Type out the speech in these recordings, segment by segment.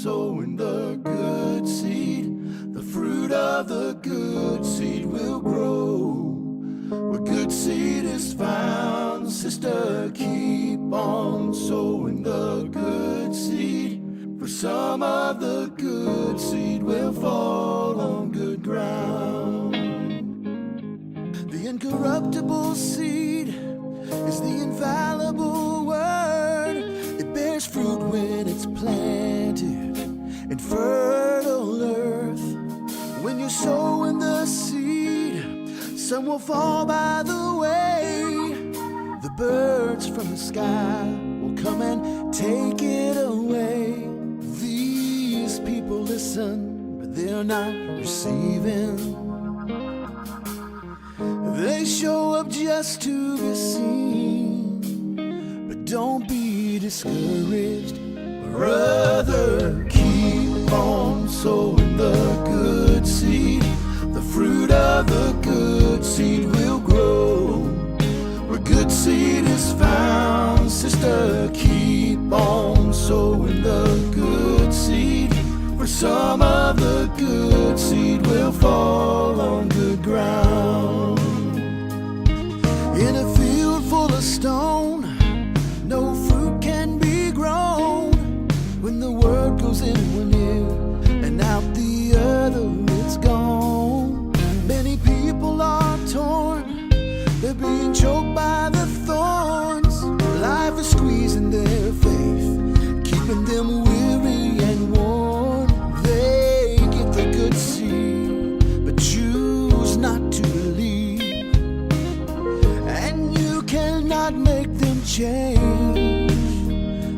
sowing the good seed. The fruit of the good seed will grow. Where good seed is found, sister, keep on sowing the good seed. For some of the good seed will fall on good ground. The incorruptible seed is the infallible word. It bears fruit when it's planted in fertile earth. When you're sowing the seed, some will fall by the way. The birds from the sky will come and take it away. These people listen, but they're not receiving. They show up just to be seen. But don't be discouraged, brother. Keep on sowing the good seed. The fruit of the good seed will grow. Where good seed is found, sister, keep on sowing the good seed. For some of the good seed will fall on good ground. In a field full of stone, no fruit can be grown. When the word goes in one ear and out the other, it's gone. Many people are torn, they're being choked by the thorns. Life is squeezing their faith, keeping them weary and worn. They get the good seed, but choose not to believe. And you cannot make them change.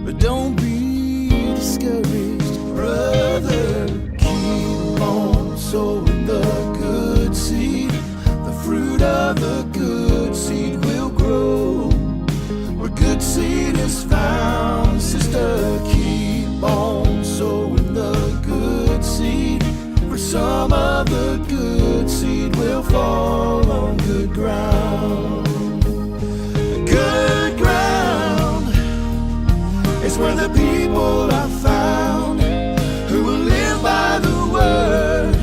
But don't be discouraged, brother. Keep on sowing the good seed. The fruit of the good seed will grow. Where good seed is found, sister, keep on sowing the good seed. For some of the good seed will fall on good ground. Good ground is where the people are found who will live by the word,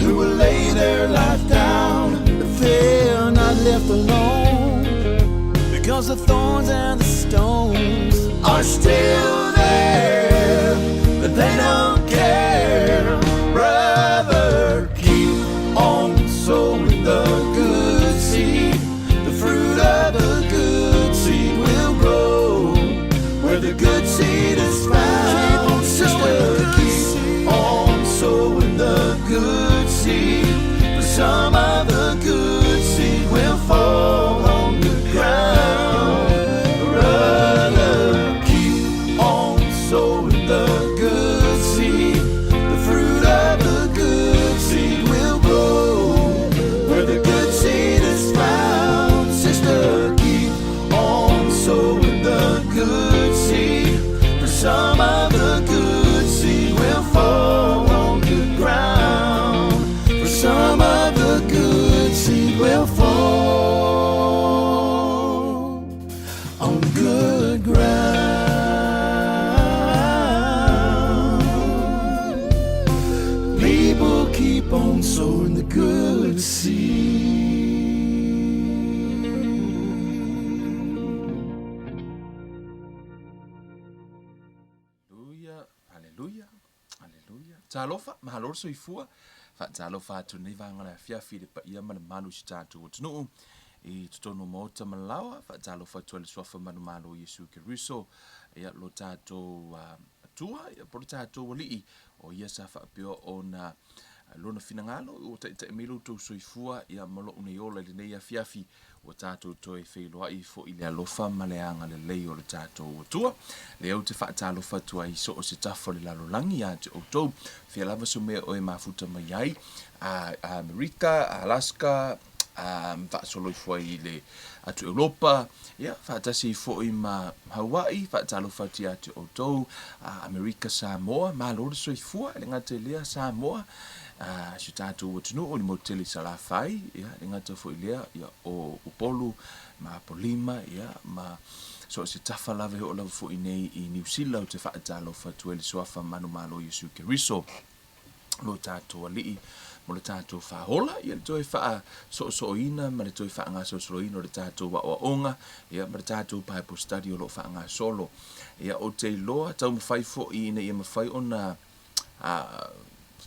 who will lay their life down. But they're not left alone because the thorns and the stones are still there, but they don't care. Brother, keep on sowing the good seed. The fruit of the good seed will grow where the good seed is found. Sister, keep on sowing the good seed. For some of the good seed will fall on good ground. Brother, keep on sowing the good seed. The fruit of the good seed will grow where the good seed is found. Sister, keep on sowing the good seed. For some of the good seed will fall on good ground. For some of the good seed will fall on good ground. People keep on sowing the good seed. Aleloia, aleloia, aleloia. Talofa, mahalo le soifua, faatalofa atu i lenei vaega o le afiafi i le paia ma le mamalu o si tatou atunuu i totonu o maota ma laoa, faatalofa atu ai i le Suafa manumalo o Iesu Keriso, ia lo tatou Atua, ia po o le tatou Alii, o ia sa faapea ona lona finagalo ua taitai mai lo outou soifua ia ma lou nei ola i lenei afiafi ua tatou toe feiloai foi i le alofa ma le agalelei o le tatou Atua. Lea ou te faatalofa atu ai i so o se tafa o le lalolagi ia te outou, fea lava se mea o e mafuta mai ai, a Amerika, Alaska, a faasolo ifo ai i le atu Europa, ia faatasi ai foi ma Hawaii, faatalofa atu ia te outou, a Amerika Samoa, malo le soifua, e le gata i lea Samoa, a si o tatou atunuu i le motu tele i Salafai, ia e le gata foi i lea, ia o Upolu ma Apolima, ia ma. So o se tafa lava e oo lava foi nei i Niu Sila ou te faatalofa atu ai i le Suafa manumalo o Iesu Keriso, lo tatou Alii, mo le tatou faaola, ia le toe faasoosooina ma le toe faagasolosoloina o le tatou aoaoga, ia ma le tatou Bible study o lo o faagasolo. Ia ou te iloa taumafai foi ina ia mafai ona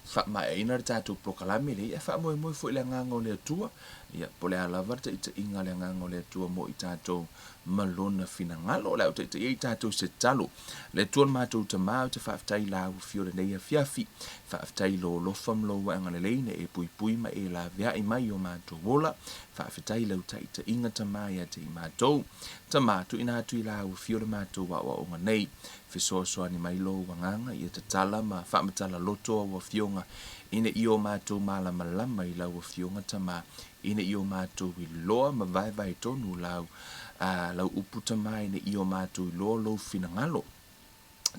faamaeaina le tatou polokalame lea, ia faamoemoe foi i le Agaga o le Atua, ia po o le a lava le taitaiga a le Agaga o le Atua mo i tatou ma Lona finagalo. O le a ou taitaia i tatou se tatalo. Le Atua lo matou Tama, ou te faafetai i lau afio i lenei afiafi. Faafetai i lou alofa ma lou agalelei ina e puipui ma e laveai mai i o matou ola. Faafetai i lau taitaiga Tama ia te i matou. Tama, tuuina atu i lau afio le matou aoaoga nei. Fesoasoani mai lou agaga ia tatala ma faamatala loto au afioga ina ia o matou malamalama i lau afioga Tama, ina ia o matou iloa ma vaevae tonu lau, a, lau upu Tama ina ia o matou iloa lou finagalo.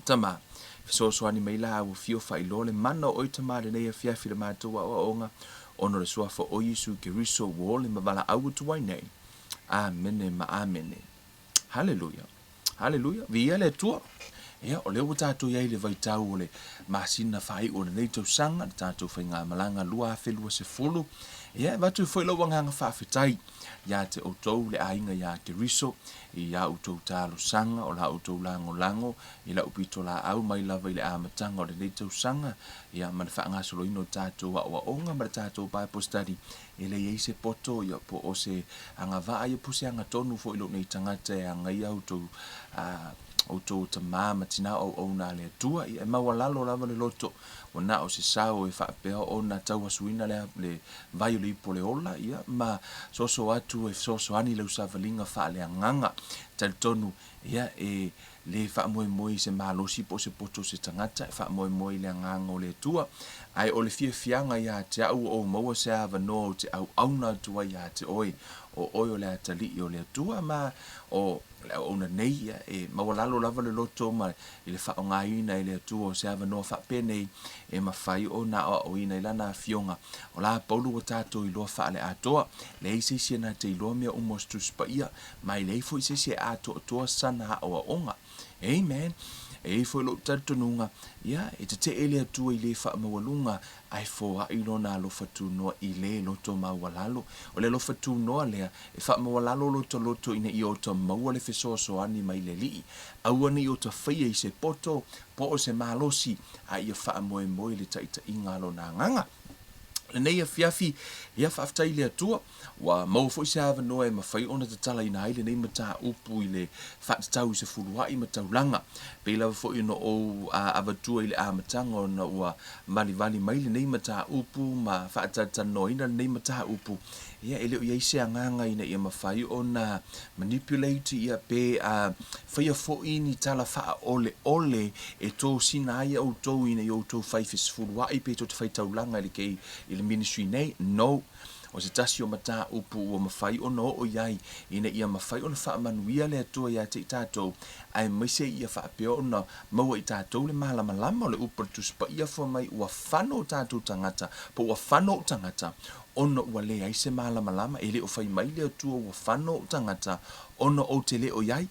Tama, fesoasoani mai la au afio faailoa le mana o oe Tama lenei afiafi i le matou aoaoga ona o le suafa o Iesu Keriso ua ole ma valaau atu ai nei. Amene ma amene. Haleluia. Haleluia. Viia le Atua. Ia, o lea ua tatou i ai i le vaitau o le masina faaiu o lenei tausaga, le tatou faigamalaga 2020. Ia, e avatu ai foi lou agaga faafetai ia te outou le aiga ia Keriso, i a outou talosaga, o la outou lagolago i lau pitolaau mai lava i le amataga o lenei tausaga, ia, ma le faagasoloina o tatou aoaoga ma le tatou Bible study. E leai ai se poto, ia, po o se agavaa, ia, po o se agatonu foi i lou nei tagata e agaia outou, a, outou tama ma tina o auauna a le Atua. Ia, e maualalo lava le loto, ua na o se sao e faapea ona tauasuina le, le vai o le ipu o le ola, ia, ma soso atu e fesoasoani i lau savaliga faaleagaga. Talitonu, ia, e le faamoemoe i se malosi po o se poto o se tagata, e faamoemoe i le agaga o le Atua. Ae o le fiafiaga ia te au ua ou maua se avanoa ou te auauna atu ai ia te oe, o oe o le atalii o le Atua, ma o le auauna nei, ia, e maualalo lava le loto ma i le faaaogaina e le Atua o se avanoa faapenei e mafai ona aoaoina i Lana Afioga. O la Paulo ua tatou iloa faale-atoa, leai se isi e na te iloa mea uma o se Tusi Paia, Ma e leai foi se isi e atoatoa sana aoaoga. Amen. E i ai foi lou talitonuga, ia, e tetee le Atua i le faamaualuga, ae foai Lona alofa tunoa i le loto maualalo. O le alofa tunoa lea, e faamaualalo lota loto ina ia ota maua le fesoasoani mai le Alii. Aua ne i ota faia i se poto, po o se malosi, a ia faamoemoe i le taitaiga a Lona Agaga. Lenei afiafi, ia faafetai i le Atua, Ua maua foi se avanoa e mafai ona tatalaina ai lenei mataupu i le faatatau i se fuluai ma taulaga. Pei lava foi ona ou avatua i le amataga ona ua valivali mai lenei mataupu ma faatalatalanoaina lenei mataupu, ia e le o i ai se agaga ina ia mafai ona manipulate ia pe faia foi ni tala faaoleole e tosina ai outou ina ia outou fai fesefuluai pe tou te fai taulaga i le ministry nei. No. O se tasi o mataupu ua mafai ona oo i ai ina ia mafai ona faamanuia le Atua ia te i tatou, aemaise ia faapea ona maua i tatou le malamalama o le upu a le Tusi Paia fua mai ua fano o tatou tagata, po ua fano ou tagata, ona ua leai se malamalama, e le o fai mai le Atua ua fano ou tagata ona ou te le o i ai.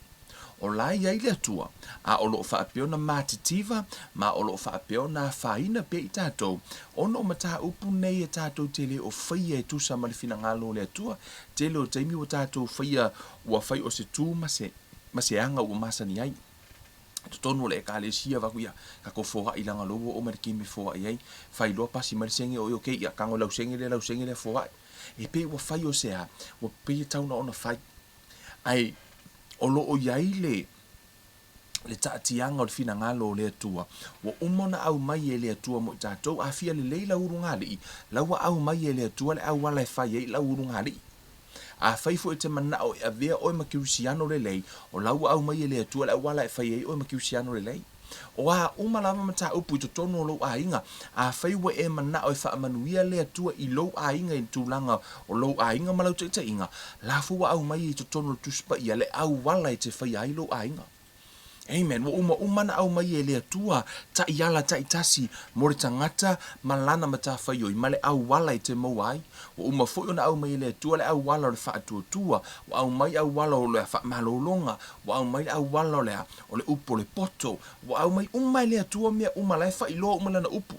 O la e i ai le Atua, a o lo o faapea ona matitiva, ma o lo o faapea ona afaina pea i tatou, ona o mataupu nei e tatou te le o faia e tusa ma le finagalo o le Atua. Tele o taimi ua tatou faia, ua fai o se tu ma se, ma se aga ua masani ai. I totonu o le Ekalesia, vaku ia, tatou foai leaga o lea ua oo mai le taimi e foai ai, fai loa pasi mai le senge, oi okay, ia tago i lau senge lea, lau senge lea foai. E pei ua fai o se a, ua pei e tau na ona fai. Ae o lo o i ai le, le taatiaga o le finagalo o le Atua, ua uma ona aumai e le Atua mo i tatou. A fia lelei lau ulugalii, la ua aumai e le Atua le auala e fai ai lau ulugalii. Afai foi e te manao e avea oe ma kerisiano lelei, o la ua aumai e le Atua le auala e fai ai oe ma kerisiano lelei. O a uma lava mataupu i totonu o lou aiga, afai ua e manao e faamanuia le Atua i lou aiga i le tulaga o lou aiga ma lau taitaiga, la foi ua aumai i totonu o le Tusi Paia le auala e te faia ai lou aiga. Amen. Ua uma uma na aumai e le Atua taiala taitasi mo le tagata ma lana matafaioi ma le auala e te maua ai. Ua uma foi ona aumai e le Atua le auala o le faatuatua, ua aumai auala o le faamalologa, ua aumai le auala o le a? O le upu o le poto. Ua aumai uma e le Atua mea uma la e faailoa uma lana upu.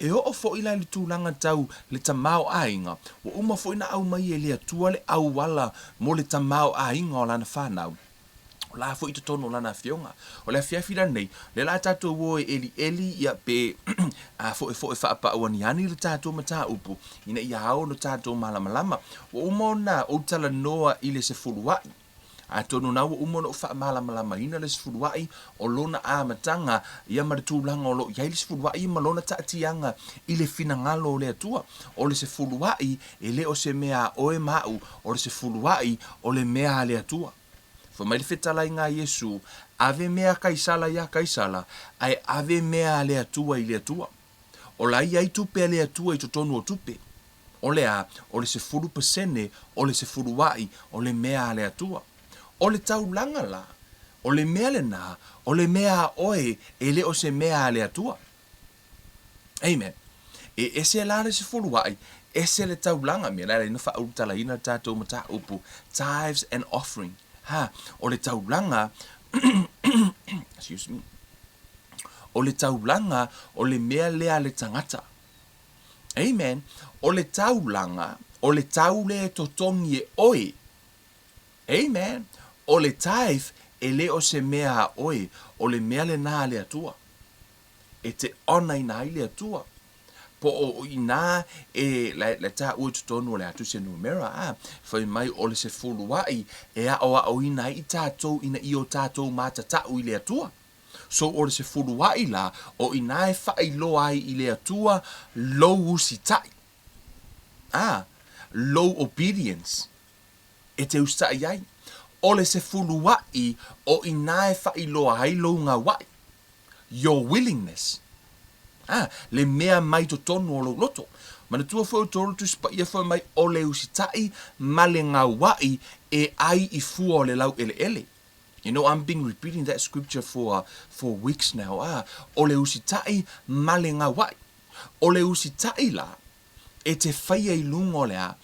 E oo foi la i le tulaga tau le tamaoaiga, ua uma foi ona aumai e le Atua le auala mo le tamaoaiga o lana fanau. O la foi i totonu o lana afioga. O le afiafi lenei, lea la tatou o e elieli ia pe a foefoe faapauaniani le tatou mataupu ina ia ao ona tatou malamalama. Ua uma ona ou talanoa i le sefuluai. Atonu na ua uma ona ou faamalamalamaina le sefuluai o lona amataga ia ma le tulaga o lo o i ai le sefuluai ma lona taatiaga i le finagalo o le Atua. O le sefuluai e le o se mea a oe ma au, o le sefuluai o le mea a le Atua. Fai mai le fetalaiga a Iesu, Ave mea a Kaisala iā Kaisala, ae ave mea a le Atua i le Atua. O la i ai tupe a le Atua i totonu o tupe. O le a? O le 10% o le sefuluai o le mea a le Atua. O le taulaga la, o le mea lenā, o le mea a oe e le o se mea a le Atua. Amen. E ese la le sefuluai, ese le taulaga. Mea la e na faaulutalaina le tatou mataupu, tithes and offering. Ha, o le taulaga, excuse me, o le taulaga o le mea lea a le tagata. Amen. O le taulaga, o le tau lea e totogi e oe. Amen. O le tithe, e le o se mea a oe, o le mea lenā a le Atua. E te honour-ina ai le Atua. Po o inā e la taua i totonu o le atu se numera, a, fai mai o le sefuluai e aoaoina ai i tatou ina ia o tatou matatau i le Atua. So o le sefuluai la, o inā e faailoa ai i le Atua lou usitai, a, lou obedience e te usitai ai. O le sefuluai o inā e faailoa ai lou gauai. Your willingness. A, le mea mai totonu o lou loto. Manatua foi o tolu Tusi Paia fai mai o le usitai ma le gauai e ai i fua o le laueleele. You know, I'm been repeating that scripture for, for weeks now. A, o le usitai ma le gauai. O le usitai la, e te faia i luga o le a,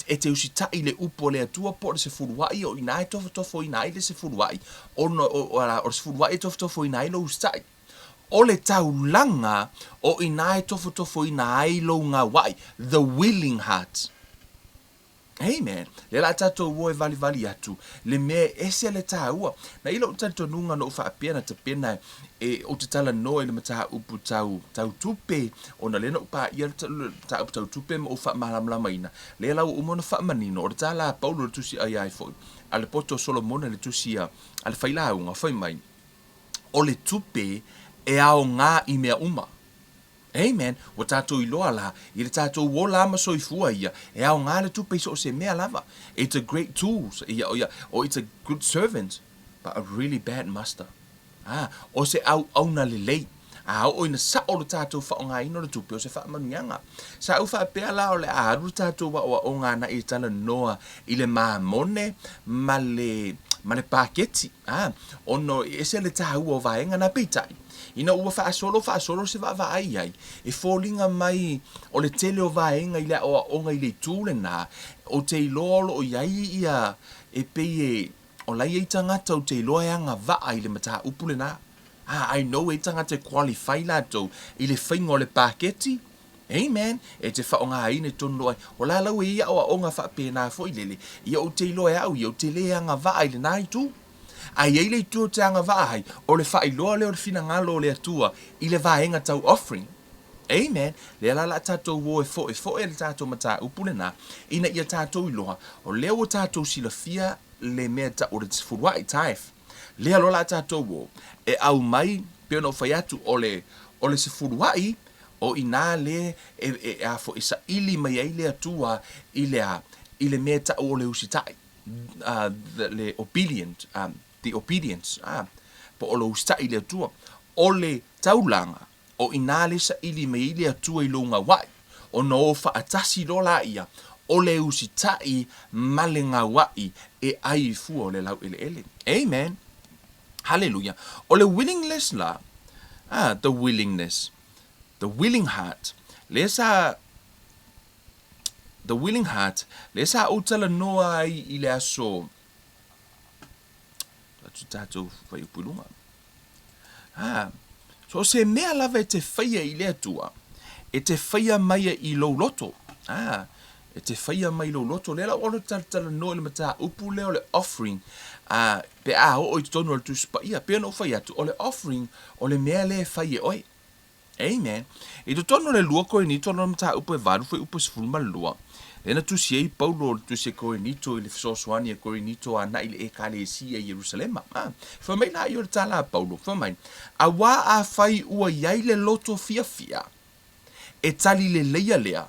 e te usitai i le upu a le Atua po o le sefuluai, o i ina e tofotofoina ai le sefuluai, ona o, o, o le sefuluai e tofotofoina ai lou usitai. O le taulaga, o i ina e tofotofoina ai lou gauai, the willing heart. Amen. Lea la tatou o e valivali atu le mea e ese le taua. Na i lou talitonuga na ou faapea na tapena e ou te talanoa i le mataupu tau, tau tupe, ona lea na ou paia le mataupu tau tupe ma ou faamalamalamaina. Lea la ua uma ona faamanino, o le tala a Paulo i le tusi ai ai foi, a le poto o Solomona i le tusi a, a le failauga, fai mai, o le tupe e aoga i mea uma. Amen. Ua tatou iloa la, i le tatou ola ma soifua ia, e aoga le tupe i so o se mea lava. It's a great tool, ia, ia, or it's a good servant, but a really bad master. Ah, o se auauna lelei. A oo ina sao lo tatou faaaogaina o le tupe, o se faamanuiaga. Sa ou faapea la o le a alu le tatou aoaoga agai e talanoa i le mamone ma le, ma le paketi. Ah, ona e ese le taua o vaega na, peitai, Ina ua faasolo faasolo se vaavaai i ai, e foliga mai o le tele o vaega i le aoaoga i le itu lenā, ou te iloa o lo o i ai ia, e pei e, o la e i ai tagata ou te iloa e agavaa i le mataupu lenā. Ah, I know e i ai tagata e qualify latou i le faiga o le paketi, Amen! E te faaaogaina i totonu loa ai. O la lau e i ai aoaoga faapena foi lele, ia ou te iloa e au ia, ou te le agavaa i lenā itu. A i ai le itu ou te agavaa ai, o le faailoa lea o le finagalo o le Atua i le vaega tau offering. Amen! Lea la o le a tatou o e foefoe le tatou mataupu lenā, ina ia tatou iloa, o lea ua tatou silafia le mea tau o le sefuluai, tithe. Lea loa o le a tatou o e aumai, pei ona ou fai atu, o le, o le sefuluai, O i inā le e, e, a foi, e saili mai ai le Atua i le a, i le mea e taʻu o le usitai, uh, the, le obedient, um, the obedience, ah, po o le usitai i le Atua. O le taulaga, o i inā le saili mai ai le Atua i lou gauaʻi, ona o faatasi loa laia o le usitai ma le gauaʻi e ʻai i fua o le laueleele. Amen. Haleluia. O le willingness la, ah, the willingness, the willing heart, lea sa, the willing heart, lea sa ou talanoa ai i le aso, atu tatou fuaiupu i luga. Ah, so o se mea lava e te faia i le Atua, e te faia mai i lou loto. Ah, e te faia mai i lou loto. Lea la ua ou talatalanoa i le mataupu lea o le offering, ah, pe a oo i totonu o le Tusi Paia. Pei ona ou fai atu, o le offering, o le mea lea e fai e oe. Amen. I totonu o le 2 Korinito lona mataupu e 8 fuaiupu 12, lea na tusi ai Paulo le tusi a Korinito i le fesoasoani a Korinito anaʻi i le Ekalesia i Ierusalema. A, fai mai la ia o le tala a Paulo, fai mai, Auā afai ua i ai le loto fiafia, e tali leleia lea,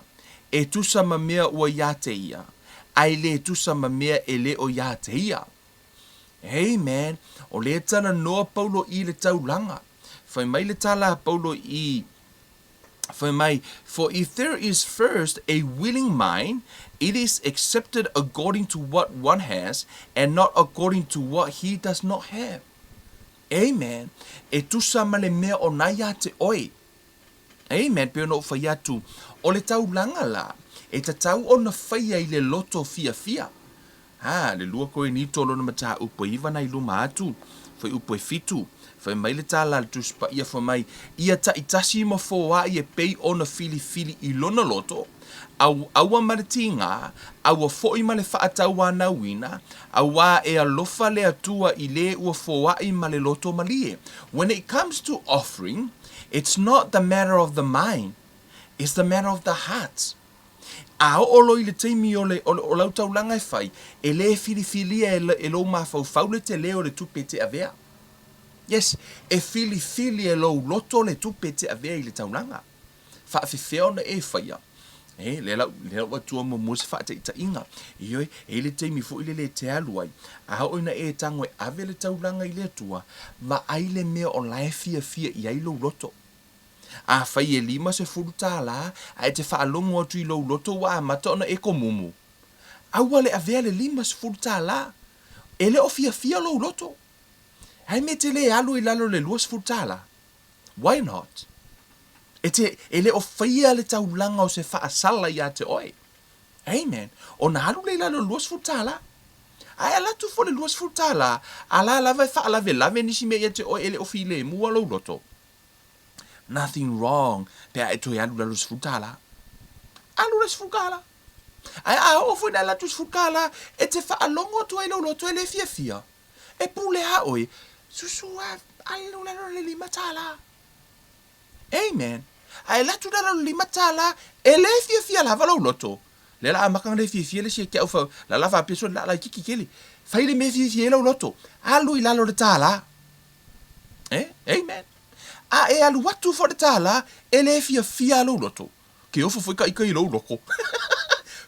e tusa ma mea ua iā te ia, a e lē tusa ma mea e le o iā te ia. Amen. O lea talanoa Paulo i le taulaga. Fai mai le tala a Paulo i Fai mai, For if there is first a willing mind, it is accepted according to what one has, and not according to what he does not have. Amen. E tusa ma le mea o na iā te oe. Amen. Pei ona ou fai atu, o le taulaga la, e tatau ona faia i le loto fiafia. A, le 2 Korinito lona mataupu e 9 nai luma atu, fuaiupu e 7, fai mai le tala a le Tusi Paia fai mai, Ia taitasi ma foai e pei ona filifili i lona loto, au, aua ma le tigā, aua foi ma le faatauanauina, auā e alofa le Atua i le ua foai ma le loto malie. When it comes to offering, it's not the matter of the mind, it's the matter of the heart. A oo loa i le taimi o le, o, o lau taulaga e fai, e lē filifilia e, e lou mafaufau le telē o le tupe e te avea. Yes, e filifili e lou loto le tupe e te avea i le taulaga. Faafefea ona e faia? E, lea lau, lea lau atua muamua se faataitaiga. Ioe, e i le taimi foi lele e te alu ai, a oo ina e tago e ave le taulaga i le Atua, vaai le mea o la e fiafia i ai lou loto. Afai e 50 tālā, a e te faalogo atu i lou loto ua amata ona e komumu, aua le avea le 50 tālā. E le o fiafia lou loto. Ae me te lē alu i lalo le 20 tālā. Why not? E te, e le o faia le taulaga o se faasala iā te oe. Amen. Ona alu lea i lalo le 20 tālā. Ae ala atu foi le 20 tālā, a la lava e faalavelave nisi mea ia te oe e le o filemu a lou loto. Nothing wrong pe a e toe alu lalo sefulu tālā. Alu le sefulu tālā. Ae a oo foi na alu atu sefulu tālā, e te faalogo atu ai lou loto e le fiafia. E pule a oe, susu a alu lalo le lima tālā. Amen. A e alu atu lalo le lima tālā, e le fiafia lava lou loto. Lea la amata ona le fiafia le isi e te au fa, la la faapea sole la laititi tele. Fai le mea e fiafia ai lou loto. Alu i lalo le tālā. Eh? Amen. A e alu atu foi le tālā, e le fiafia a lou loto. Ke ofo foi ka ika i lou loko.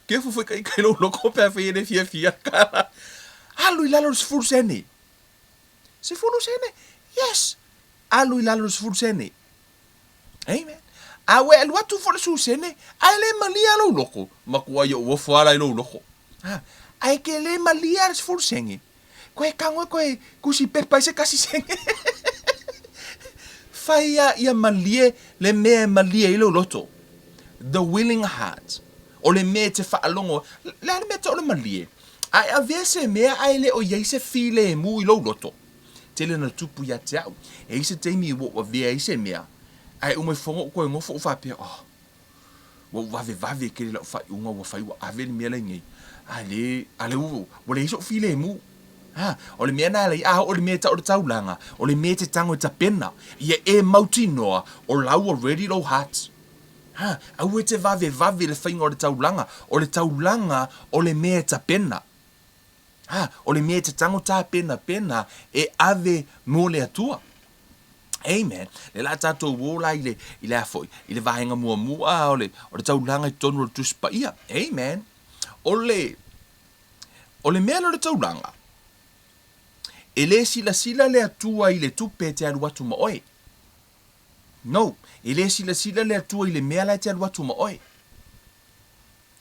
Ke ofo foi ka ika i lou loko pe afai e le fiafia le tālā. Alu i lalo le sefulu sene. Sefulu sene? Yes! Alu i lalo le sefulu sene. Amen. A ua e alu atu foi le sefulu sene, a e le malie a lou loko. Makuai ou ofo ala i lou loko. Ha. A e ke le malie a le sefulu sene. Koe kagoe koe kusi pepa i se kasi sene. Fai a ia malie le mea e malie ai lou loto. The willing heart. O le mea e te faalogo, le a le mea tau o le malie? A e avea se mea ae le o i ai se filemu i lou loto. Tele na tupu ia te au. E i ai se taimi ua ou avea ai se mea, ae uma ifoga ou koe nofo ou faapea, oh, Ua ou vavevave tele i lau faaiuga ua fai ua ave le mea la i nei. A le, a le ua, ua leai soʻu filemu. Ha, o le mea na lei, a oo le mea e tau o le taulaga, o le mea e te tago e tapena, ia e mautinoa o la ua ready lou heart. Ha, aua e te vavevave i le faiga o le taulaga, o le taulaga o le mea e tapena. Ha, o le mea e te tago tapenapena e ave mo le Atua. Amen. Le la tatou o la i le, i le a foi, i le vaega muamua o le, o le taulaga i totonu o le Tusi Paia. Amen. O le, o le mea lea o le taulaga, e le silasila le Atua i le tupe e te alu atu ma oe. No, e le silasila le Atua i le mea la e te alu atu ma oe.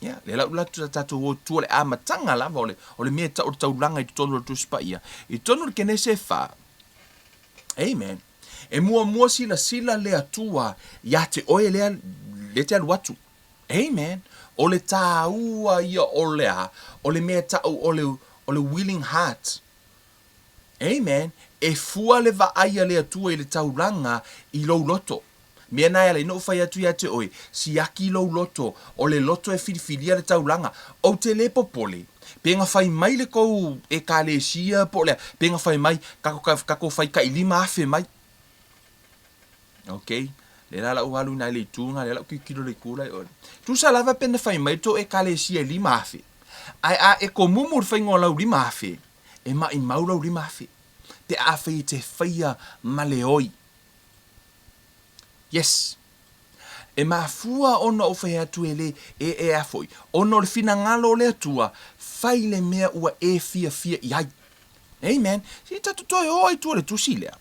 Ia, lea la ua alu atu tatou o i tua le amataga lava o le, o le mea e tau o le taulaga i totonu o le Tusi Paia. I totonu o le Kenese 4. Amen. E muamua silasila le Atua iā te oe lea le te alu atu. Amen. O le tāua ia o le a, o le mea ta'u o le, o le willing heart. Amen. E fua le vaai a le Atua i le taulaga i lou loto. Mea na e ala ai na ou fai atu ia te oe, siaki lou loto, o le loto e filifilia le taulaga. Ou te le popole, pe na fai mai le kou Ekalesia po o le a, pe na fai mai, kako, kako fai 5000 mai. Ok, lea la lau alu i nai le itu lena, lea la ou tilotilo i le itu la i o. Tusa lava pe na fai mai le tou Ekalesia i 5000, ae a e komumu i le faiga o lau 5000, e maʻimau lau 5000, pe afai e te faia ma le oi. Yes. E mafua ona ou fai atu e le, e, e a foi, ona o le finagalo o le Atua, fai le mea ua e fiafia i ai. Amen. Se i tatou toe o ai tua i le tusi lea.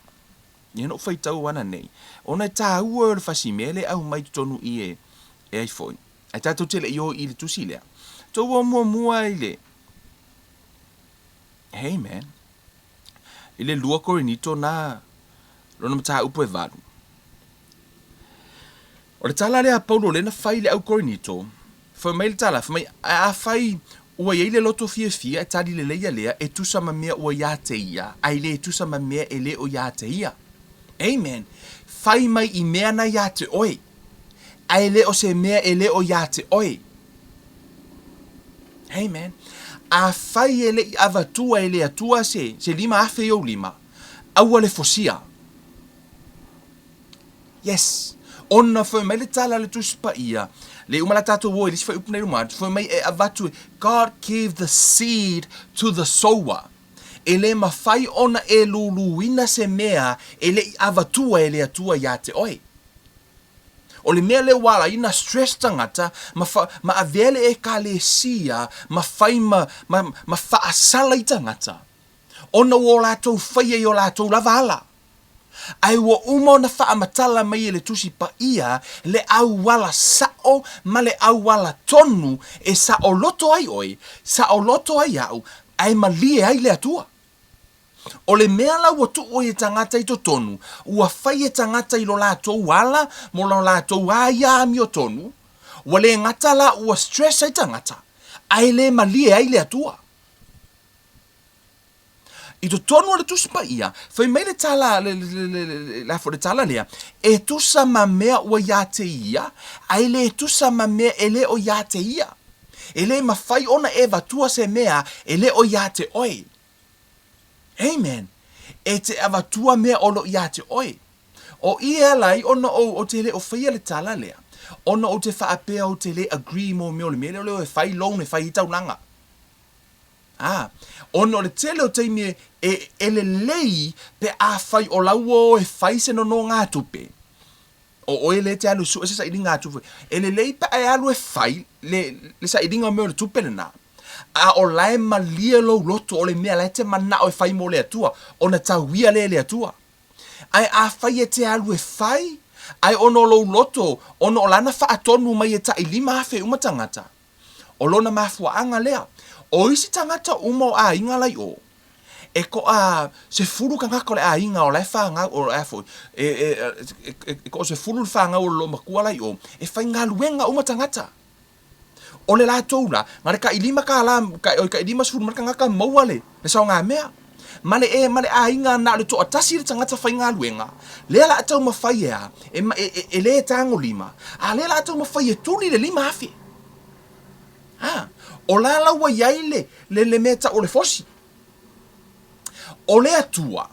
Ia na ou faitau ana nei, ona e tāua o le fasi mea le aumai totonu i e, e ai foi. Ae tatou te le i o i le tusi lea. Tou o muamua i le, Amen. I le 2 Korinito na lona mataupu e 8. O le tala lea a Paulo lea na fai i le au Korinito, fai mai le tala, fai mai, afai ua i ai le loto fiafia e tali lelei ia lea e tusa ma mea ua iā te ia, ae le tusa ma mea e le o iā te ia. Amen. Fai mai i mea na iā te oe, ae le o se mea e le o iā te oe. Amen. Afai e le i avatua e le Atua se, se 5000 i ou lima, aua le fosia. Yes. Ona fai mai le tala a le Tusi Paia, le uma la tatou o i le isi fuaiupu nei luma atu, fai mai e avatu e, God gave the seed to the sower. E le mafai ona e luluina se mea e le i avatua e le Atua iā te oe. O le mea lea ua ala ai na stress tagata ma fa, ma avea le Ekalesia ma fai ma, ma, ma faasala i tagata, ona ua o latou faia i o latou lava ala. Ae ua uma ona faamatala mai e le Tusi Paia le auala sao ma le auala tonu e saoloto ai oe, saoloto ai au, ae malie ai le Atua. O le mea la ua tuu ai e tagata i totonu, ua fai e tagata i lo latou ala mo lo latou aia amiotonu, ua le gata la ua stress ai tagata, ae le malie ai le Atua. I totonu o le Tusi Paia, fai mai le tala, le, le, le, le, le, le tala lea, e tusa ma mea ua iā te ia, ae le tusa ma mea e le o iā te ia. E le mafai ona e avatua se mea e le o iā te oe. Amen. E te avatua mea o lo o iā te oe. O i e ala ai ona ou, ou te le o faia le tala lea, ona ou te faapea ou te le agree mo mea o le mea lea o lea e fai loan e fai ai taulaga. Ā, ona o le tele o taimi e, e, e lelei pe afai o laua o e fai se nonogatupe, o oe lea e te alu e sue se sailiga atu, e lelei pe a e alu e fai le, le sailiga o mea o le tupe lena, a o la e malie lou loto o le mea la e te manao e fai mo le Atua, ona tauia lea e le Atua. Ae afai e te alu e fai, ae ona o lou loto, ona o lana faatonu mai e tai 5000 uma tagata, O lona mafuaaga lea, o isi tagata uma o aiga la i o, e koa 10 tagata o le aiga o la e fanau, o la foi, e, e, e, e koa 10 le fanau o le loomatua la i o, e faigaluega uma tagata. O le latou la, na le tai lima kālā, kai, oi, tai 50 ma le tagata maua le, le saogamea. Ma le, e, ma le aiga na o le toatasi le tagata faigaluega, lea la a taumafai e a, e, e, e, e le tagolima, a lea la a taumafai e tuli le 5000. A, o la la ua i ai le, le, le mea tau o le fosi. O le Atua,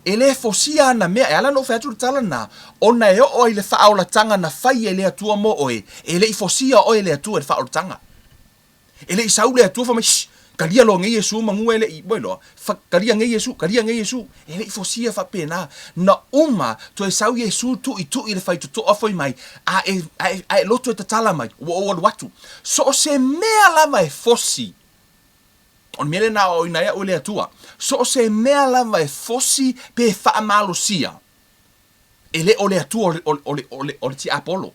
e le fosia ana mea, e ala ona ou fai atu le tala lena, ona e oo ai le faaolataga na fai e le Atua mo oe, e le i fosia oe e le Atua i le faaolataga. E le i sau le Atua fai mai, Shh! Kalia loa nei Iesu manu e le i, ua iloa, fa, kalia nei Iesu, kalia nei Iesu. E le i fosia faapena. Na uma, toe sau Iesu tuitui le faitotoa foi mai, a e, a e, a e loto e tatala mai, ua ou alu atu. So o se mea lava e fosi, o le mea lea na aoaoina ai au e le Atua, so o se mea lava e fosi pe faamalosia, e le o le Atua o le, o le, o le, o le, o le tiapolo.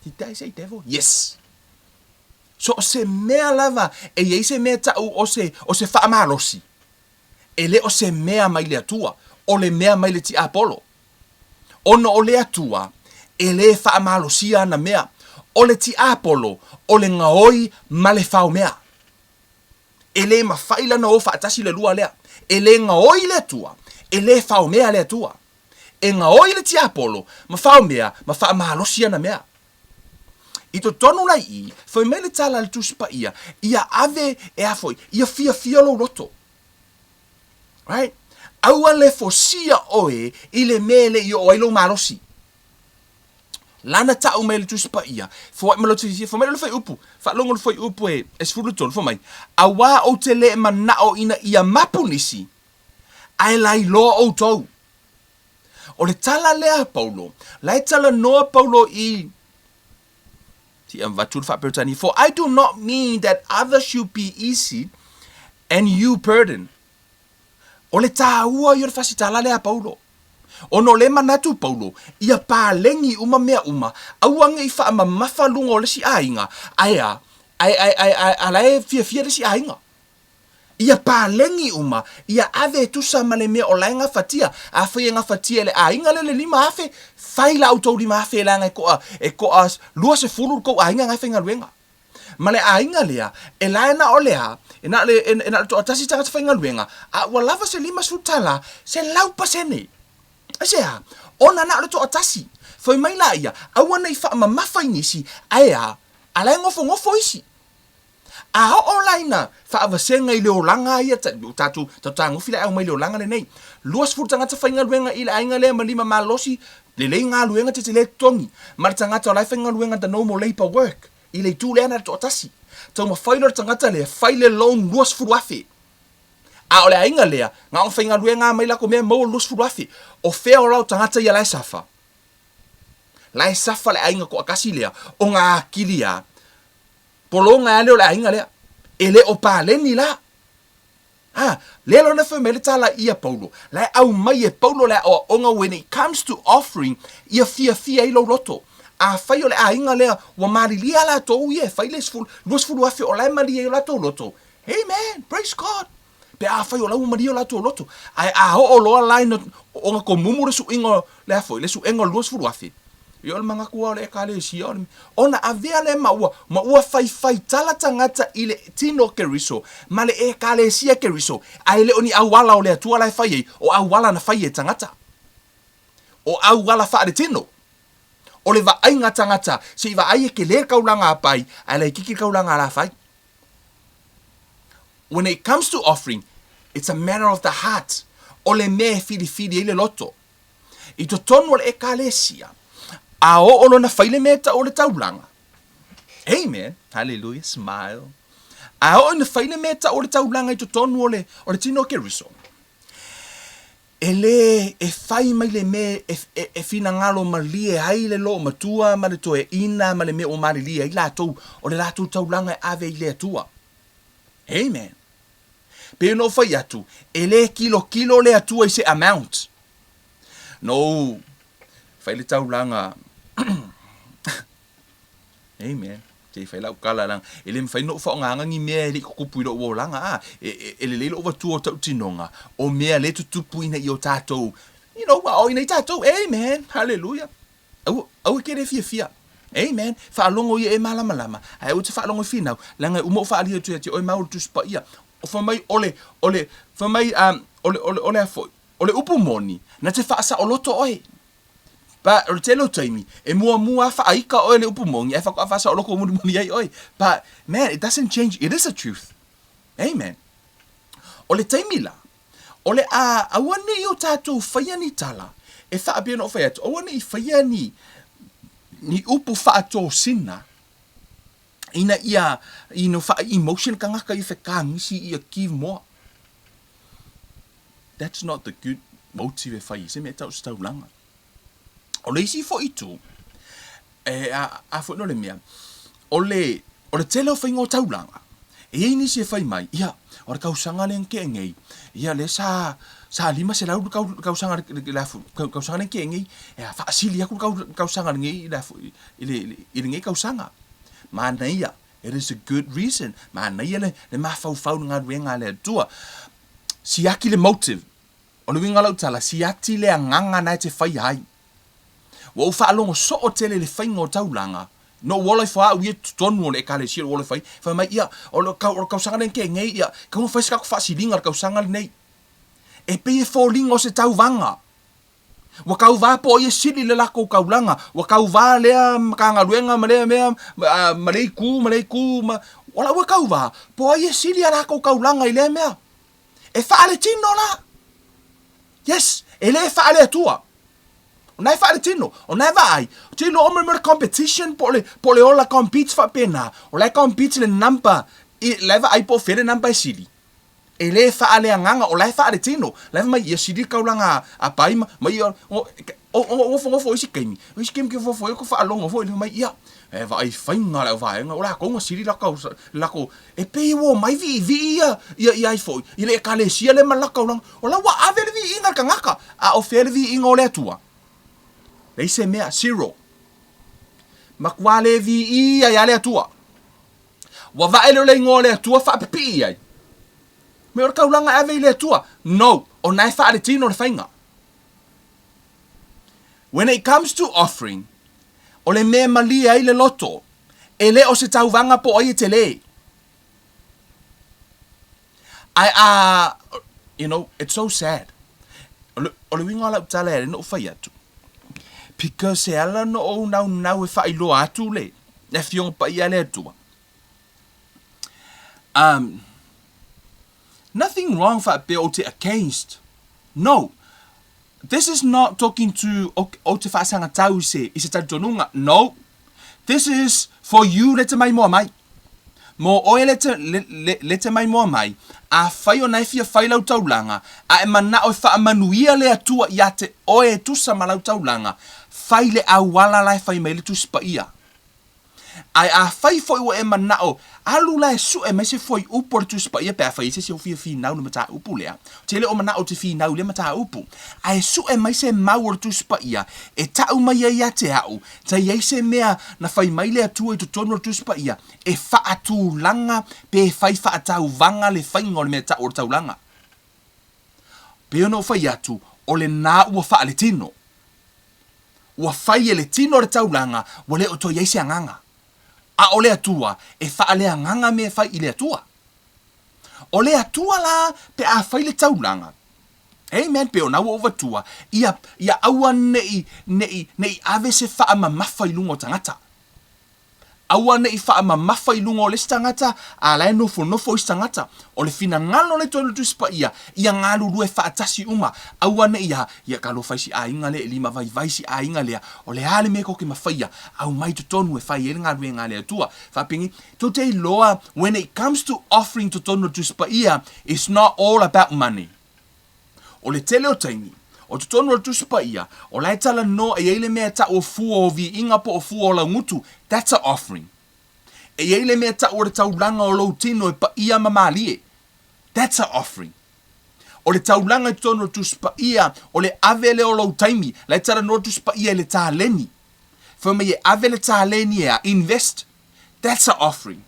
Did I say devil? Yes. So o se mea lava e i ai se mea ta'u o se, o se faamalosi, E le o se mea mai le Atua, o le mea mai le tiapolo. Ona o le Atua e lē faamalosia ana mea, o le tiapolo o le gaoi ma le faomea. E lē mafai lana o faatasi le lua lea. E lē gaoi le Atua, e lē faomea le Atua. E gaoi le tiapolo ma faomea ma faamalosi ana mea. I totonu la i i, fai mai le tala a le Tusi Paia, ia ave e a foi, ia fiafia lou loto. Right? Aua le fosia oe i le mea e le i oo ai lou malosi. Lana ta'u mai le Tusi Paia, foai ma lou fiafia, fai mai le fuaiupu, faalogo le fuaiupu e 13, fai mai, Auā ou te le mana'o ina ia mapu nisi, ae lailoa outou. O le tala lea a Paulo, la e talanoa Paulo i Ti avatu le faa-Peretania, For I do not mean that others should be easy and you burden. O le tāua ia o le fasitala lea a Paulo. Ona o lea e manatu Paulo, ia paleni uma mea uma, aua ne i faamamafa luga o le isi aiga, ae a, ae, ae, ae, ae, a la e fiafia le isi aiga. Ia paleni uma, ia ave e tusa ma le mea o la e gafatia. Afai e gafatia e le aiga lea le 5,000, fai la outou 5,000 leaga e toa, e toa 20 le tou aiga na e faigaluega. Ma le aiga lea, e la e na o le a, e na o le, e na o le toatasi tagata faigaluega, a ua lava se 50 tala, 100%. Aisea? Ona na o le toatasi. Fai mai laia, aua ne i faamamafa i nisi, ae a, a la e nofonofo isi. A oo la ina faavasega i le olaga ia, tatou tagofi la e aumai i le olaga lenei. 20 tagata faigaluega i le aiga lea ma lima malosi, lelei galuega tetele totogi, ma le tagata o la e faigaluega the normal labour work i le itu lea na o le toatasi. Taumafai loa le tagata lea fai le loan 20,000. A o le aiga lea, na ona faigaluega lava mai latou mea maua le 20,000. O fea o la o tagata ia la e safa? La e safa le aiga toatasi lea, ona atili a Pologa lea o le aiga lea. E le o paleni la. Ha, lea lona fai mai le tala ia Paulo. La e aumai e Paulo le aoaoga when it comes to offering, ia fiafia ai lou loto. Afai o le aiga lea ua malilie a latou ia e fai le 20,000 o la e malie ai o latou loto. Amen! Praise God! Pe afai o la ua malie o latou loto. Ae a oo loa la ina ona tomumu le suiga o le a foi, le suega o le 20,000, ia o le manatu lava o le Ekalesia o le ona avea lea ma ua, ma ua faifai tala tagata i le tino o Keriso ma le Ekalesia Keriso, ae le o ni auala o le Atua la e fai ai, o auala na fai e tagata. O auala faaletino. O le vaaiga a tagata, se i vaai e tele le taulaga a Pai, ae laitiiti le taulaga a Lafai. When it comes to offering, it's a matter of the heart. O le mea e filifili ai le loto. I totonu o le Ekalesia, a oo lona fai le mea e tau o le taulaga. Amen. Hallelujah. Smile. A oo ina fai le mea e tau o le taulaga i totonu o le, o le tino o Keriso. E lē e fai mai le mea e, e, e finagalo malie ai le loomatua ma le toeaina ma le mea ua malilie ai latou, o le latou taulaga e ave i le Atua. Amen. Pei ona ou fai atu, e lē kilokilo le Atua i se amount. Na ou fai le taulaga Amen. Se i fai lau tala leaga e le mafai ona ou faaaogaina ni mea e le i tutupu i lou olaga a. E, e, e lelei lou avatua o tautinoga o mea lea e tutupu ina ia o tatou, you know, aoaoina ai tatou. Amen. Hallelujah. Aua, aua e te le fiafia. Amen. Faalogo ia e malamalama, ae aua e te faalogo i finau, leaga e uma ou faaalia atu ia te oe ma o le Tusi Paia. O fai mai o le, o le, fai mai, um, o le, o le, o le a foi, o le upu moni, na te faasaoloto oe. But o le tele o taimi, e muamua lava faaita oe le upu moni ae faatoa faasaoloko mulimuli ai oe. But man, it doesn't change, it is a truth. Amen. O le taimi la, o le a aua ne i o tatou faia ni tala e faapea ona ou fai atu, aua ne i faia ni, ni upu faatosina ina ia, you know, faa-emotion tagata ia fekagisi ia give more. That's not the good motive e fai ai se mea e tau o se taulaga. O le isi foi itu, e a, a foi no le mea, o le, o le tele o faiga o taulaga, e i ai nisi e fai mai, ia, o le tausaga lea na tea nei, ia lea sa, sa 500 le tau, tausaga le, le, le tausaga lea na tea nei, e a, faasili atu le tau, tausaga lenei i le, i le, i lenei tausaga. Manaia, it is a good reason. Manaia le, le mafaufau i le galuega a le Atua. Siaki le motive. O le uiga o lau tala, siati le agaga na e te faia ai. Ua ou faalogo soo tele i le faiga o taulaga, na ou ola ifo au ia i totonu o le Ekalesia ou ola ifo ai, fai mai, ia, o le o le tausaga lea na tea nei, ia, tatau ona fai se tatou faasiliga i le tausaga lenei. E pei e foliga o se tauvaga. Ua tauva po o ia sili le latou taulaga, ua tauva lea Matagaluega ma lea mea, ma lea itu ma lea itu, ma, o la ua tauva, po o ai e sili a latou taulaga i lea mea. E faaletino la. Yes, e le faale-Atua. O na e faaletino, o na e vaai, ou te iloa o mea o le competition po o le, po o le ola compete faapena, o la e compete le number, i, la e vaai po o fea le number e sili. E le faaleagaga, o la e faaletino. La e fai mai, ia sili le taulaga a Pai ma, ma ia, o, o, o nofonofo isi taimi, o isi taimi ke nofonofo ai, ko faalogo foi, fai mai, ia, e vaai faiga a le auvaega, o latou na sili latou, latou, e pei ua omai viivii ia, ia, ia ai foi, i le ekalesia lea ma le latou taulaga. O la ua ave le viiga i le tagata, a o fea le viiga o le Atua? Leai se mea, zero. Matua le viia ai lava le Atua. Ua vae lea o le igoa o le Atua faapipii ai. Me o le taulaga e ave i le Atua. No, o na e faaletino le faiga. When it comes to offering, o le mea e malie ai le loto, e le o se tauvaga po o ai e tele. Ae a, you know, it's so sad. O le, o le uiga o lau tala e ala ai ona ou fai atu, because e ala ona ou naunau e faailoa atu le, le Afioga Paia a le Atua. Um, nothing wrong faapea ou te against. No. This is not talking to ou te faasagatau i se, i se talitonuga. No. This is for you le te maimoa mai. Mō oe le te, le, le, le te maimoa mai, afai ona e fia fai lau taulaga, a e manao e faamanuia le Atua ia te oe e tusa ma lau taulaga, fai le auala la e fai mai ai le Tusi Paia. Ae afai foi ua e manao, alu la e sue mai se fuaiupu o le Tusi Paia pe afai ai se isi o fia finau i le mataupu lea. Ou te le o manao ou te finau i lea mataupu. Ae sue mai se mau o le Tusi Paia e tau mai ai ia te au, ta i ai se mea na fai mai le Atua i totonu o le Tusi Paia e faatulaga pe e fai faatauvaga le faiga o le mea tau o le taulaga. Pei ona ou fai atu, o lena ua faaletino. Ua fai e le tino le taulaga, ua le o toe i ai se agaga. A o le Atua, e faaleagaga mea e fai i le Atua. O le Atua la pe a fai le taulaga, amen, pei ona ua ou avatua, ia, ia aua ne i, ne i, ne i ave se faamamafa i luga o tagata. Aua ne i faamamafa i luga o le isi tagata, a la e nofonofo isi tagata. O le finagalo lea toe Tusi Paia, ia galulue faatasi uma. Aua ne i a, ia talofa i si aiga lea, e limavaivai si aiga lea. O le a le mea tou te mafaia, aumai totonu e fai ai le galuega a le Atua. Faapeni, tou te iloa, when it comes to offering totonu o le Tusi Paia, it's not all about money. O le tele o taimi, o totonu o le Tusi Paia, o la e talanoa e i ai le mea e tau o fua o viiga po o fua o laugutu, that's a offering. E i ai le mea e tau o le taulaga o lou tino e paia ma malie, that's a offering. O le taulaga i totonu o le Tusi Paia, o le ave lea o lou taimi, la e talanoa le Tusi Paia i le taleni. Fai mai e ave le taleni e a, invest, that's a offering.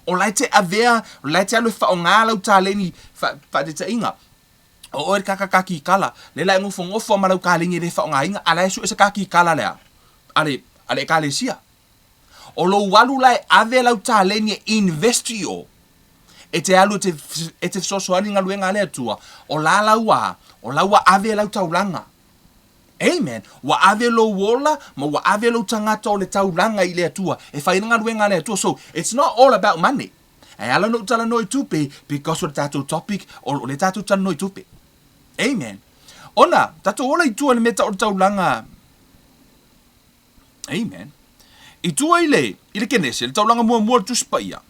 O la e te avea, o la e te alu e faaaoga lau taleni faataitaiga. O oe le kaka kakikala, lea la e nofonofo lava ma lau kaleni e le faaaogaina, a la e sue se kakikala a le a? A le, a le ekalesia. O lou alu la e ave lau taleni e invest i o, e te alu e te, e te fesoasoani i galuega a le Atua, o la lau a, o la ua ave lau taulaga. Amen. Ua ave lou ola ma ua ave lou tagata o le taulaga i le Atua e fai ai le galuega a le Atua. So, it's not all about money. Ae ala ona ou talanoa i tupe because o le tatou topic, o lea tatou talanoa i tupe. Amen. Ona, tatou ola i tua i le mea tau o le taulaga. Amen. I tua i le, i le Kenese, le taulaga muamua o le Tusi Paia.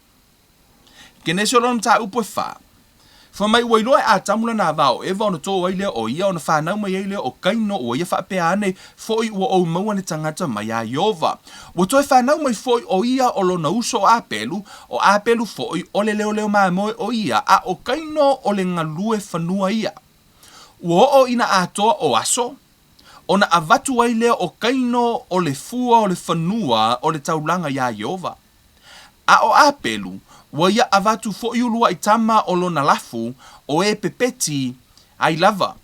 Kenese o lona mataupu e fa. Fai mai ua iloa e Atamu lana ava o Eva ona tō ai lea o ia, ona whanau mai ai lea o Kaino, ua ia faapea ane, Foʻi ua ou maua le tagata mai a Iova. Ua toe whanau mai foʻi o ia o lona uso o Apelu, o Apelu foʻi o le leoleo mamoe o ia, a o Kaino o le galue fanua ia. Ua oo ina atoa o aso, ona avatu ai lea o Kaino o le fua o le fanua o le taulaga iā Iova. A o Apelu, Ua ia avatu foi uluai tama o lona lafu, o e pepeti ai lava.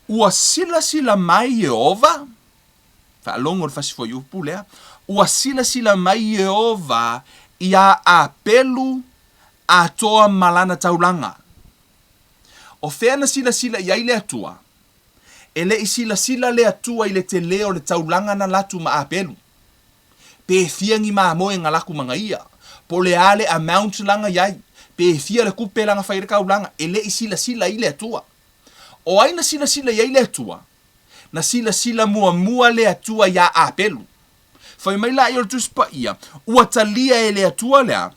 Ua silasila mai Ieova, faalogo i le fasi fuaiupu lea, ua silasila mai Ieova iā Apelu atoa ma lana taulaga. O fea na silasila i ai le Atua? E le i silasila le Atua i le telē o le taulaga na latu ma Apelu. Pe fia ni mamoe na laku ma gaia, po o le a le amount lana i ai, pe fia le kupe lana fai ai le taulaga, e le i silasila i le Atua. O ai na silasila i ai le Atua? Na silasila muamua le Atua iā Apelu. Fai mai laia o le Tusi Paia, ua talia e le Atua le a?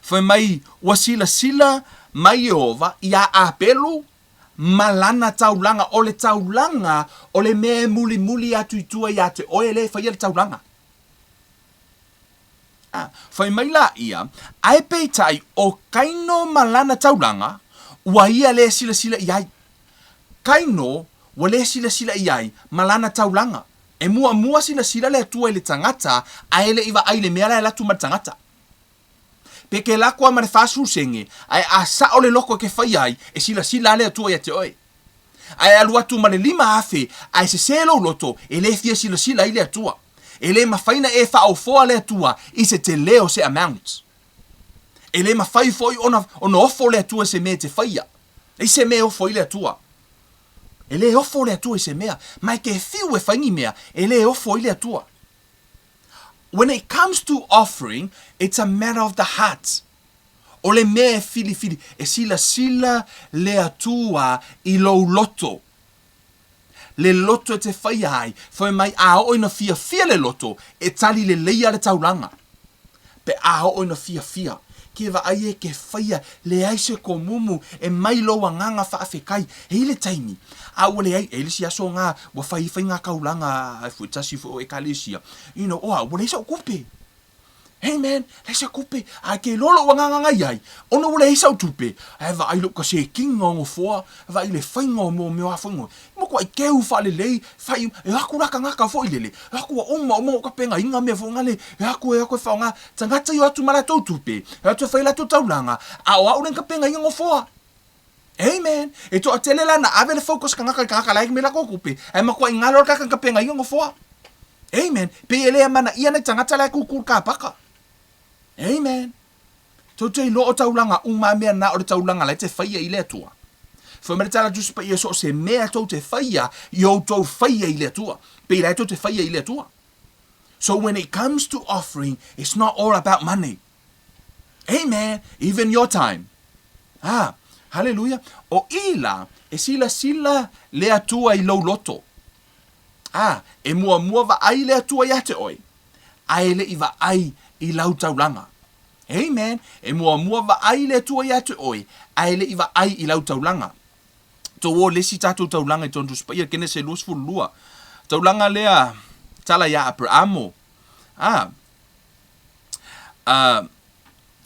Fai mai, ua silasila mai Ieova iā Apelu ma lana taulaga. O le taulaga o le mea e mulimuli atu i tua iā te oe lea e faia le taulaga. A, fai mai laia, ae peitai o Kaino ma lana taulaga, ua ia lē silasila i ai. Kaino ua lē silasila i ai ma lana taulaga. E muamua silasila le Atua i le tagata ae le i vaai i le mea la e alu atu ma le tagata. Pe ke lako a ma le 40 sene, ae a sao le loko e ke faia ai, e silasila a le Atua ia te oe. Ae alu atu ma le 5,000, ae sesē lou loto, e le fia silasila ai le Atua. E le mafai na e faaofoa le Atua i se telē o se amount. E le mafai foi ona ona ofo le Atua i se mea e te faia. Leai se mea e ofo ai le Atua. E le ofo le Atua i se mea. Ma e ke fiu e fai ni mea, e le ofo ai le Atua. When it comes to offering, it's a matter of the heart. O le mea e filifili, e silasila le Atua i lou loto. Le loto e te whaia ai, whai mai a oo ina fiafia le loto, e tali leleia le taulaga. Pe a oo ina fiafia, ke vaai e ke whaia, leai se komumu e mai lou agaga faafetai. E i le taimi, a ua leai, e i le isi aso nga ua fai fai nga kaulaga a foi tasi foi o ekalesia, you know, oa, ua leai sau kupe. Hey man, leai se kupe, ae ke iloa lou agaga nga i ai, ona ua leai sau tupe, ae vaai lou kasekiga o nofoa, vaai le faiga o mo mea o a foi matuai keu faalelei, fai, e o atu la tagata foi lele, e o atu ua uma uma ona tapenaina mea foi nale, e o atu e o atu e faaaoga, tagata ia o atu ma latou tupe, e o atu e fai latou taulaga, a o au lea na tapenaina nofoa. Amen. E toatele la na ave le focus tagata i tagata la e me latou tupe, ae matuai galo le tagata na tapenaina nofoa. Amen. Pei e le amanaia nai tagata la e kukulu kapaka. Amen. Tou te iloa o taulaga uma a mea na o le taulaga la e te faia i le Atua. Fai mai le tala Tusi Paia so o se mea tou te faia, i outou faia i le Atua. Pei la e tou te faia i le Atua. So when it comes to offering, it's not all about money. Amen. Even your time. Ah, hallelujah. O i la, e silasila le Atua i lou loto. Ah, e muamua vaai le Atua iā te oe, ae e le i vaai i lau taulaga. Amen. E muamua vaai le Atua iā te oe, ae e le i vaai i lau taulaga. Tou o le isi tatou taulaga i tonu Tusi Paia, Kenese 22. Taulaga lea tala iā Aperamo. Ah, a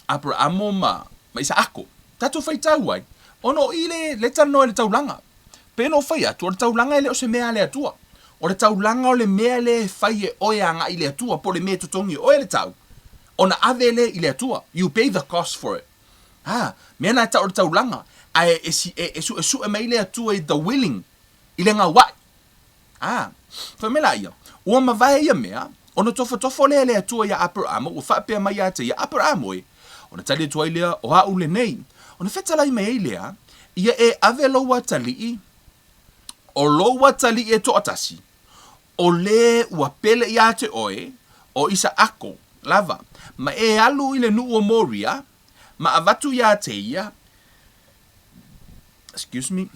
Aperamo ma, ma Isaako. Tatou faitau ai, ona o i le, le talanoa i le taulaga. Pei ona ou fai atu, o le taulaga e le o se mea a le Atua. O le taulaga o le mea lea e fai e oe agai i le Atua, po o le mea e totogi e oe le tau, ona ave lea i le Atua. You pay the cost for it. Ha, mea na e tau o le taulaga, ae e, e, e suesue mai le Atua i the willing, i le gauai. A, fai mai laia, ua mavae ia mea, ona tofotofo lea e le Atua iā Aperamo, ua faapea mai ia te ia, Aperamo e! Ona tali atu ai lea, O aʻu lenei. Ona fetalai mai ai lea, Ia e ave lou atalii, o lou atalii e toatasi, o lē ua pele iā te oe, o Isaako lava, ma e alu i le nuu o Moria, ma avatu iā te ia, excuse me,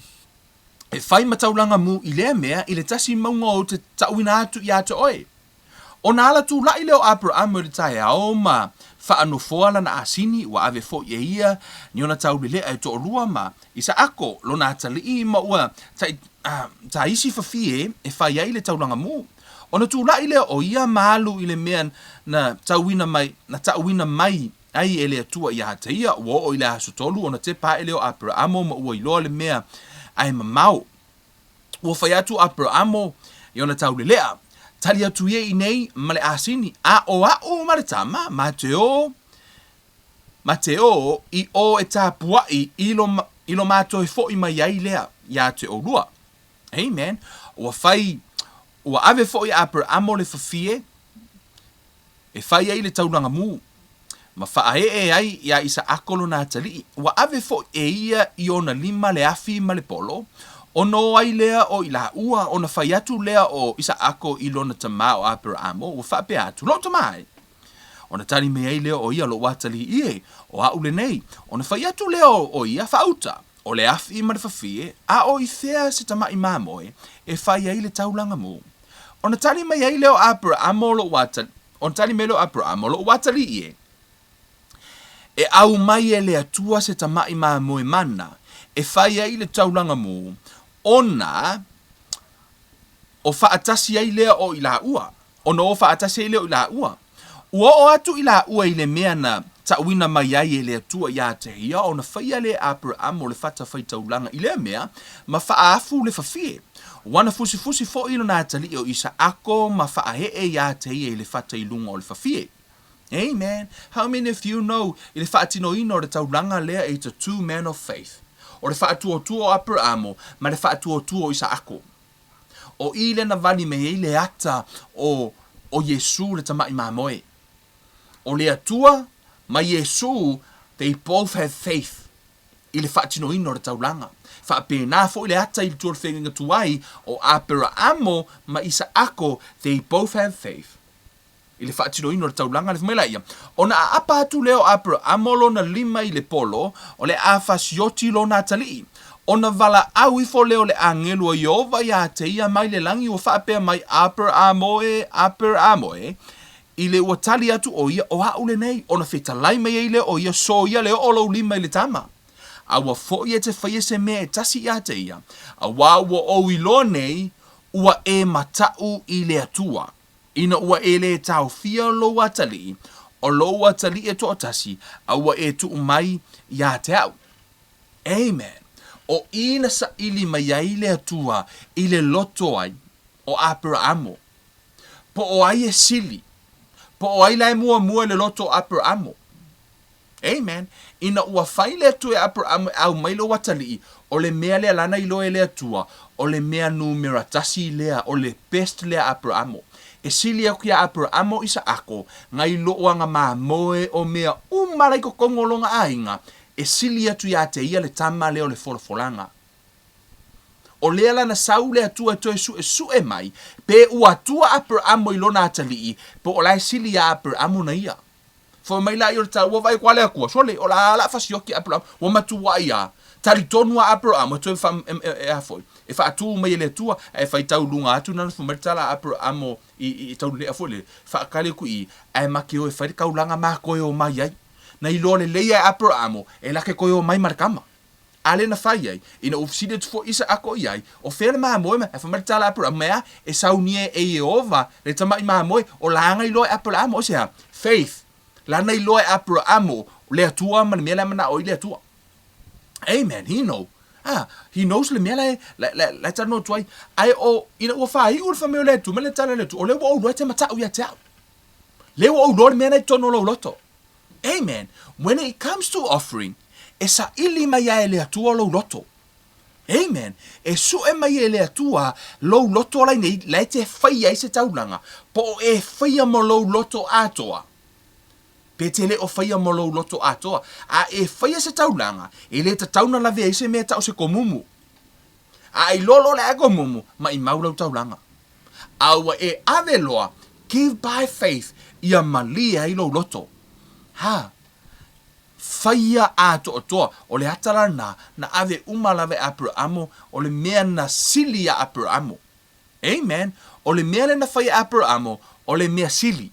e whai ma taulaga mū i lea mea i le tasi mauga ou te taʻuina atu iā te oe. Ona ala tulaʻi lea o Aperamo i le taeao ma faanofoa lana asini, ua ave foi e ia ni ona tauleleʻa e toʻalua ma Isaako lona atalii ma ua taʻi ta isi fafie e fai ai le taulaga mū. Ona tulaʻi lea o ia ma alu i le mea na tauina mai, na taʻuina mai ai e le Atua iā te ia, ua oo i le aso tolu ona tepa aʻe lea o Aperamo ma ua iloa le mea ae mamao. Ua fai atu o Aperamo i ona tauleleʻa, Tali atu ia i nei ma le asini, a o aʻu ma le tama, ma te o. Ma te ō i ō e tapuaʻi i lo, i lo ma toe foʻi mai ai lea iā te ʻolua. Amen. Ua fai, ua ave foʻi a Aperamo le fafie e fai ai le taulaga mū, ma faaee ai iā Isaako lona atalii. Ua ave foʻi e ia i ona lima le afi ma le polo, ona o ai lea o i laua, ona fai atu lea o Isaako i lona tamā o Aperamo, ua faapea atu, Lou tamā e! Ona tali mai ai lea o ia, Lou atalii e, o aʻu lenei. Ona fai atu lea o ia, Faauta, o le afi ma le fafie, a o i fea se tamaʻi mamoe e fai ai le taulaga mū? Ona tali mai ai lea o Aperamo, Lou atalii, ona tali mai lea o Aperamo, Lou atalii e, e aumai e le Atua se tamaʻi mamoe mana e fai ai le taulaga mū, ona o faatasi ai lea o i laua, ona o faatasi ai lea o i laua. Ua oo atu i laua i le mea na taʻuina mai ai e le Atua iā te ia, ona faia lea e Aperamo le fatafaitaulaga i lea mea, ma faaafu le fafie. Ua na fusifusi foʻi lona atalii o Isaako ma faaee iā te ia i le fata i luga o le fafie. Amen. How many of you know i le faatinoina o le taulaga lea it's a two man of faith. O le faatuatua o Aperamo ma le faatuatua o Isaako. O i lea na vali mai ai le ata o o Iesū le tamaʻi mamoe. O le Atua ma Iesū they both have faith i le faatinoina o le taulaga. Faapena foi le ata i le tua o le feagaiga tuai o Aperaamo ma Isaako they both have faith. I le faatinoina o le taulaga, le fai mai la ia, Ona aapa atu lea o Aperaamo lona lima i le polo, o le a fasioti lona atalii. Ona valaau ifo lea o le agelu a Ieova iā te ia mai le lagi ua faapea mai, Aperaamo e, Aperaamo e, i le ua tali atu ʻo ia, O aʻu lenei, ona fetalai mai ai lea o ia, Soia le oo o lou lima i le tama. A ua foʻi e te faia se mea e tasi iā te ia, auā ua ou iloa nei, ua e mataʻu i le Atua. Ina ua e lē taofia lou atalii, o lou atalii e toatasi, a ua e tuu mai iā te aʻu. Amen. O i na saʻili mai ai le Atua i le loto ai o Aperaamo. Po o ai e sili? Po o ai la e muamua i le loto o Aperaamo? Amen. Ina ua fai le Atua e Aperamo e aumai lou atalii, o le mea lea lana iloa e le Atua, o le mea numera tasi lea, o le best lea a Aperamo. E sili aku iā Aperamo Isaako, ngai looaga mamoe o mea uma la i totonu o lona aiga, e sili atu iā te ia le tama lea o le folafolaga. O lea lana sau le Atua e toe suesue mai, pe ua atua Aperamo i lona atalii, po o la e sili iā Aperamo na ia. Fai mai la ia o le tau, ua vaai atu a le Atua, sole, o la la fasioki Aperamo, ua matuai a talitonu a Aperamo e toe fa, e, e, e, a foi, e faatū mai e le Atua, ae faitau luga atu nana fai mai le tala a Aperamo i, i, i taulelea foi le, faakali aku i, ae make o e fai le kaulaga ma koe o mai ai. Na iloa lelei e Aperamo, e lake koe o mai ma le kama. A lea na fai ai, ina ua fesili atu foi Isaako i ai, O fea le mamoe ma, ae fai mai le tala a Aperamo, mea, e saunia e Ieova le tamaʻi mamoe, o laga iloa e Aperamo, o se aha? Faith, lana iloa e Aperamo le Atua ma le mea la e manao ai le Atua. Amen, he know. Ah, he knows le mea la e, la, la, la e talanoa atu ai. Ae o, ina ua faaiu le fai mai o le Atua, ma le tala a le Atua, o lea ua ou iloa e te mataʻu ia te au. Lea ua ou iloa le mea la i totonu o lou loto. Amen. When it comes to offering, e saʻili mai a e le Atua lou loto. Amen. E suʻe mai e le Atua lou loto la nei, la e te faia ai se taulaga, po o e faia mo lou loto atoa. Pe te le o faia mo lou loto atoa. A e faia se taulaga, e le tatau na lawe ai se mea taʻo se komumu. A i lolo le ae komumu, maʻimau lau taulaga. A ua e ave loa, give by faith, ia malie ai lou loto. Ha! Faia atoatoa, o le ata lana, na ave uma lava e Aperaamo, o le mea na sili iā Aperaamo. Amen! O le mea lea na fai e Aperaamo, o le mea sili.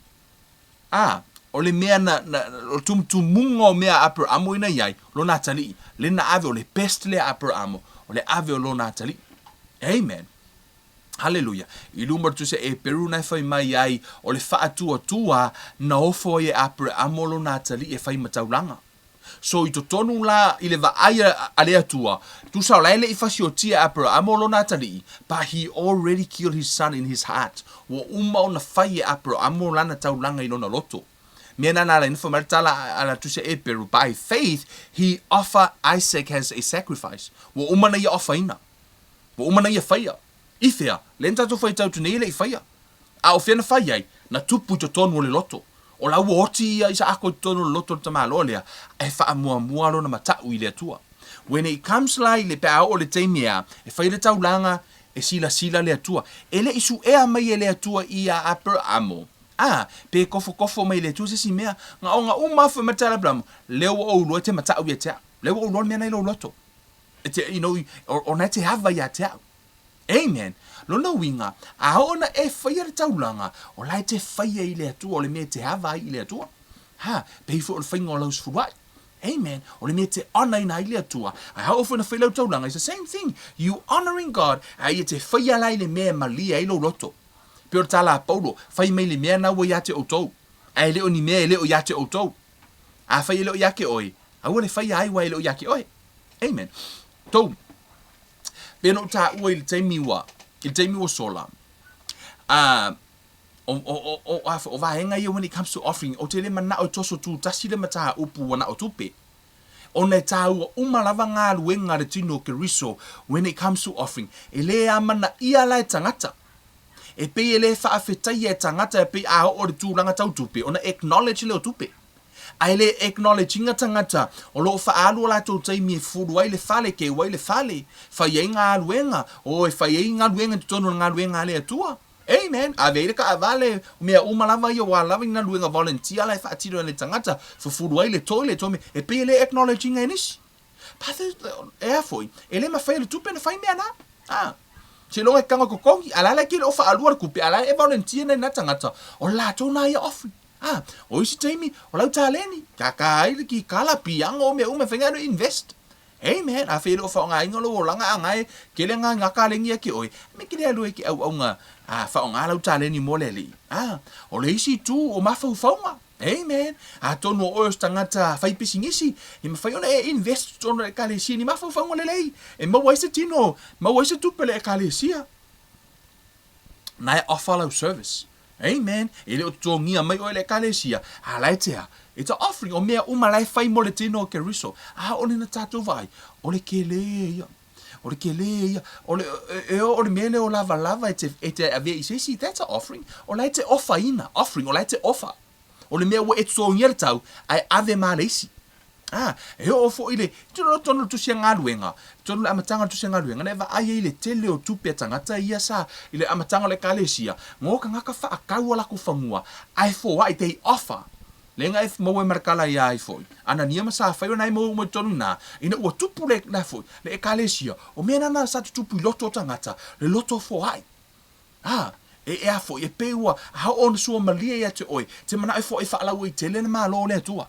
A, o le mea na, na, o le tumutumuga o mea a Aperaamo ina i ai, lona atalii. Le na ave, o le best lea a Aperaamo, o le ave o lona atalii. Amen! Haleluia! I luma o le Tusi a Eperu na e fai mai ai, o le faatuatua na ofo ai e Apereamo lona atalii e fai ma taulaga. So i totonu la i le vaai a le Atua, tusa o la e le i fasiotia e Apereamo lona atalii, but he already killed his son in his heart. Ua uma ona fai e Apereamo lana taulaga i lona loto. Mea na na ala ai na fai mai le tala a le Tusi a Eperu, By faith he offer Isaac as a sacrifice. Ua uma na ia ofaina. Ua uma na ia faia. I fea? Lea na tatou faitau atu nei e le i faia. A o fea na fai ai? Na tupu i totonu o le loto. O la ua oti ia Isaako i totonu o le loto o le tamaloa lea, ae faamuamua lona mataʻu i le Atua. When it comes la i le pe a oo le taimi ea e fai le taulaga e silasila le Atua. E le i suʻea mai e le Atua ia Aperamo, a, pe kofokofo mai e le Atua se isi mea. Gaoga uma afu e matala Aperamo, lea ua ou iloa e te mataʻu ia te au. Lea ua ou iloa le mea na i lou loto. E te, you know, o na e te ava ia te au. Amen. Lona uiga, a oo na e faia le taulaga, o la e te faia i le Atua, o le mea e te ava ai i le Atua. Ha, pei foi o le faiga o lau sefuluai. Amen. O le mea e te honor ina ai le Atua. A oo foi na fai lau taulaga, it's the same thing. You honoring God, a ia te faia la i le mea e malie ai lou loto. Pei o le tala a Paulo, fai mai le mea na ua ia te outou, ae le o ni mea e le o ia te outou. Afai e le o ia ke oe, aua le faia ai ua e le o ia ke oe. Amen. Tou. Pei ona ou taua i le taimi ua, i le taimi ua sola, a, o, o, o, o, a, o vaega ia when it comes to offering, ou te le manao e toso tutasi le mataupu ua na o tupe. Ona e tāua uma lava galuega a le tino o Keriso when it comes to offering. E le amanaia la e tagata. E pei e le faafetaia e tagata e pei a oo i le tulaga tau tupe ona acknowledge lea o tupe. A e le acknowledge ina tagata o lo o faaalu o latou taimi e fulu ai le fale, keu ai le fale, fai ai galuega, o e fai ai galuega i totonu o le galuega a le Atua. Amen. Ave ai le kaavale, o mea uma lava ia ua lava i galuega volunteer la e faatino e le tagata, fufulu ai le toilet, o mea, e pei e le acknowledge ina e nisi. E a foi, e le mafai e le tupe ona fai mea na. A. Seiloga e tago e totogi, a la la e ke le o faalua le tupe, a la e volunteer nai na tagata, o le latou na ia offering. A, o isi taimi, o lau taleni, kākā ai le kikala, piano, o mea uma e whainga anu invest. Amen. A whai le o whaonga inga lo olanga a ngai, ke le ngā ngā kalengi a ke oi, me ke le alu e ke au au ngā, a, whaonga lau taleni mo le li. A, o le isi tū o mawhauwhaunga. Amen. Atonu o oe o se tagata fai pisinisi, e mafai ona e invest i totonu o le Ekalesia ni mafaufauga lelei, e maua ai se tino, maua ai se tupe le Ekalesia. Na e offer lau service. Amen. E le o totogia mai oe le Ekalesia, a la e tea. It's a offering, o mea uma la e fai mo le tino o Keriso. A o le na tatou vaai, o le kele ia. O le kele ia, o le, e o le mea lea o lavalava e te, e te avea i se isi, that's a offering. O la e te ofaina, offering, o la e te ofa. O le mea ua e totogia le tau, ae ave ma le isi. A, e oo foi le, tino tonu le tusi a galuega, tonu le amataga o le tusi a galuega, na e vaai ai le tele o tupe a tagata ia sa, i le amataga o le Ekalesia, ngo kangaka faakau o lakou fanua, ae foai, they offer. Leaga e maua ai ma le kala iā ai foi. Anania ma Safaira na e maua uma i totonu inā, ina ua tupu le, la foi, le Ekalesia, o mea nana sa tutupu i loto o tagata, le loto foai. A, e, e a foi, e pei ua a oo ona sua malie ia te oe, te manao e foai faalauaitele le Malo o le Atua.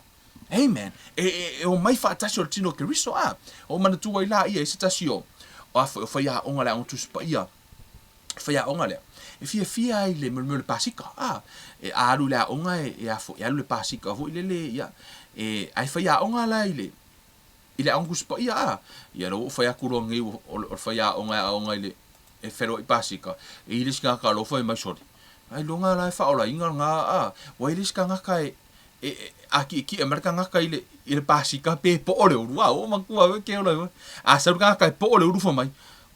Amen. E, e, e omai faatasi o le tino o Keriso, a. O manatua ai la ia i se tasi o, o a foi, o faiaoga le Aoga Tusi Paia, faiaoga lea, e fiafia ai i le mea o le pasika, a, e a alu i le aoga e, e a foi, e alu i le pasika foi lele, ia, e, ae faiaoga la i le, i le Aoga Tusi Paia, a, ia lea ua ou fai atu loa nei, o le, o le faiaoga e aoga i le, e feloai pasika, e i le isi tagata alofa e mai soli, ailoga la e faaolaina lena, a, ua i le isi tagata e, e, e a kiʻekiʻe mai le tagata i le, i le pasika pe poʻo le ulu, a, ua matua e ke ola, a sau le tagata e poʻo le ulu fai mai,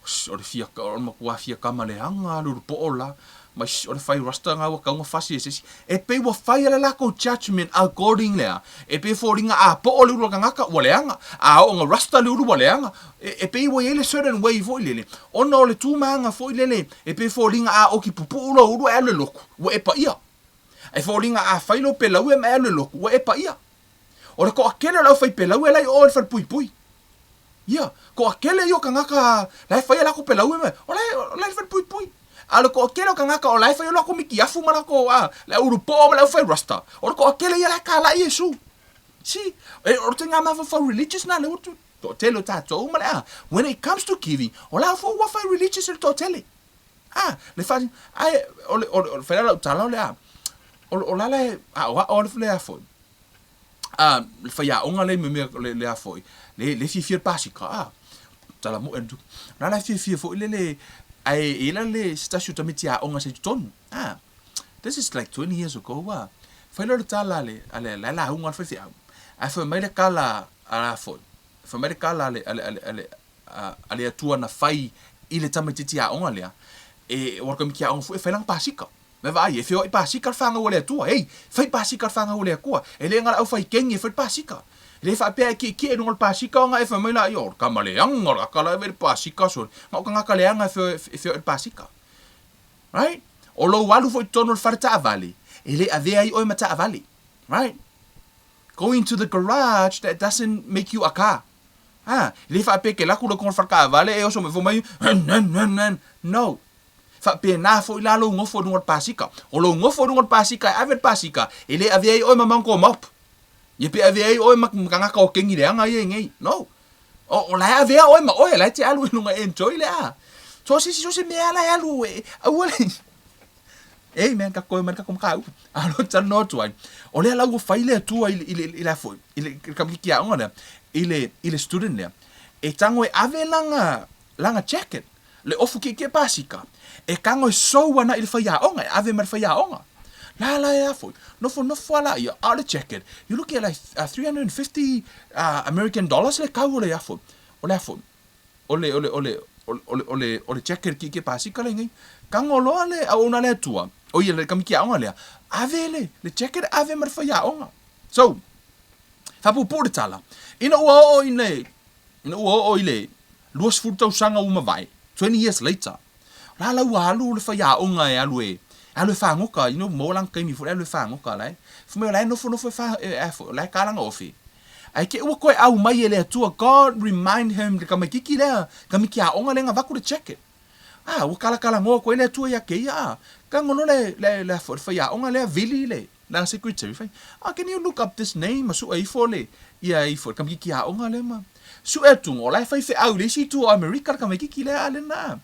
O le fia, o le matua fia kama leaga le ulu poʻo la. Mai o le fai rasta nga ua kau nga fasi e se isi. E pei ua fai a le lakou judgement according lea. E pei e foliga a poʻo le ulu o le kangaka ua leaga. A oo nga rasta le ulu ua leaga. E, e pei ua i ai le certain way foi lele. Ona o le tumaga foi lele e pei e foliga a oki pupuʻu lou ulu ae alu e loku, ua e paia. E foliga a fai lou pelaue ma e alu e loku, ua e paia. O le toatele o le aufaipelau e la i o i le falepuipui. Ia, toatele ia o kangaka la e fai a lakou pelaue ma, o la e, o la e i le falepuipui. A o le toatele o kangaka o la e fai o lakou mikiafu ma lakou, a, le au ulupoʻo ma le aufai rasta, o le toatele ia la e kalai Iesu. See, e, o le ituaiga mafaufau religious na lea ua tu, toatele o tatou ma le, a, when it comes to giving, o la foi ua fai religious e le toatele. A, le fa, ae, o le, o le, o le, fai la lau tala o le a, o, o la la e aʻoaʻo le, le a foi, a, le faiaoga lea i mea le, le a foi, le, le fiafia le pasika, a, tala moe atu. La la fiafia foi le, le, ae e la le se tasi o tamaiti aoga sa i totonu, a, this is like 20 years ago, a, Fai lea o le tala a le, a le, la e lauga le faifeau, ae fai mai le tala a la foi, fai mai le tala a le, a le, a le, a le, a le Atua na fai i le tamaitiiti aoga lea, e, ua le tamaitiiti aoga foi e fai lana pasika. Mea vaai, e feoai pasika le fanau a le Atua. Ei, fai pasika le fanau a le Atua. E le na o le aufaikeni e fai le pasika. E le faapea e tietie i luga o le pasika ona e fai mai laia, o le tama leaga o le ata la e vaai i le pasika sole. Na o tagata leaga e feoai i le pasika. Right? O lou alu foi i totonu o le fale taavale, e le avea ai oe ma taavale. Right? Going to the garage, that doesn't make you a car. Ha, e le faapea e te alu atu loa i totonu o le fale taavale e oso mai fua mai, hen, hen, hen, hen. No. Faapena foi la lou nofo i luga o le pasika. O lou nofo i luga o le pasika e ave le pasika, e le avea ai oe ma Mount Mop. Ia pe avea ai oe ma tagata o keni leaga ia i nei. No. O, o la e avea oe ma oe, la e te alu i luga e enjoy le a. So se so se mea la e alu e, aua le... Amen, ka koe mai le tatou mataupu. A lo talanoa atu ai, o lea la ua fai le Atua i le, i le, i le a foi, i le, i le tamaitiiti aoga lea, i le, i le student lea, e tago e ave lana, lana jacket, le ofu kiekie pasika, e tago e sou ana i le faiaoga, e ave ma le faiaoga. La la e a foi, nofonofo a laia, a o le jacket, you look at like 350 American dollars le kau o le a foi, o le a foi, o le, o le, o le, o le, o le, o le jacket kiekie pasika lenei. Tago loa le auauna a le Atua, o ia le tamaiti aoga lea, ave le, le jacket ave ma le faiaoga. So, faapuupuu le tala, ina ua oo i le, Ina ua oo i le 20 tausaga ua mavae, 20 years later, la la ua alu le faiaoga e alu e alu e fagota, you know, maua lana taimi foi lea e alu e fagota la e fai mai o la e nofonofo e fa e a foi o la e ka lana ofi. Ae te i ua toe au mai e le Atua, God remind him le tamaititi lea, tamaiti aoga lea na avatu le jacket. A, ua kalakalanoa atu ai le Atua ia te ia, a, tago loa le le le le faiaoga lea vili le lana secretary fai, ah, can you look up this name ma sue ifo le ia ifo le tamaititi aoga lea ma sue atu o la e faifeau i le isi itu o Amerika le tamaititi lea a lena.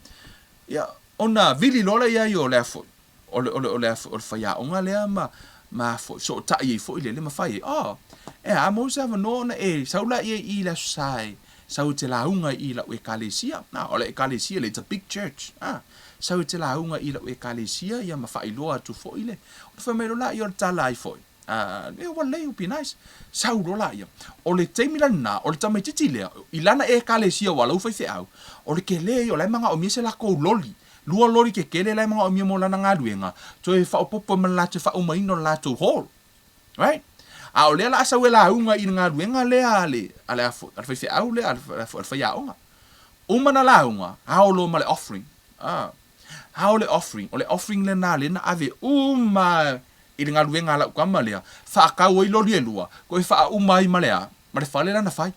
Ia, ona vili loa lea ia o le a foi, o le, o le, o le, o le faiaoga lea ma, ma foi, sootai ai foi le, le mafai ai, oh, e a, maua se avanoa ona e sau laia i i le Aso Sa e sau e te lauga i lau ekalesia. Ah, o le ekalesia le, it's a big church. Ah, sau e te lauga i lau ekalesia, ia ma faailoa atu foi le, ona fai mai loa laia o le tala ai foi. Ah, yeah, ua lelei, would be nice. Sau loa laia. O le taimi la lena, o le tamaititi lea, i lana ekalesia ua lau faifeau, o le kele ia, o la e manaomia se lakou loli. Lua loli kekele la e manaomia mo lana galuega, toe faaopoopo ai ma le latou faaumaina o le latou hall. Right? A o lea la a sau e lauga i le galuega lea a le, a le, a le faifeau lea, a le, a le faiaoga. Uma na lauga, ao loa ma le offering. Ah. Ao le offering, o le offering lena lea na ave uma i le galuega a lau tama lea, faatau ai loli e lua, toe faauma ai ma le a, ma le fale la na fai.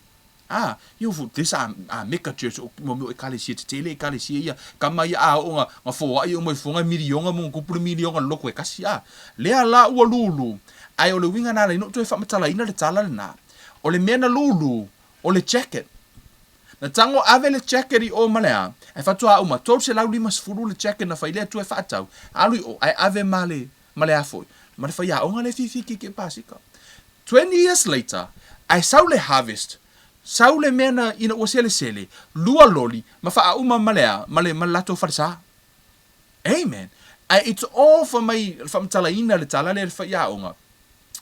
A, you know, this a, a mega church, o mo mea o ekalesia tetele, ekalesia ia, tama ia a oo na, na foai uma ifoga e miliona ma ona tupu le miliona i le lotu e tasi, a. Lea la ua lulu, ae o le uiga na ala ai na ou toe faamatalaina le tala lena, o le mea na lulu, o le jacket. Na tago ave le jacket i o ma le a, ae faatoa uma, 350 le jacket na fai le Atua e faatau, alu i o, ae ave ma le, ma le a foi, ma le faiaoga lea e fiafia kiekie pasika. 20 years later, ae sau le harvest, sau le mea na ina ua selesele, lua loli, ma faauma ma le a, ma le, ma le latou falesa. Amen. Ae it's all fai mai, faamatalaina le tala lea i le faiaoga,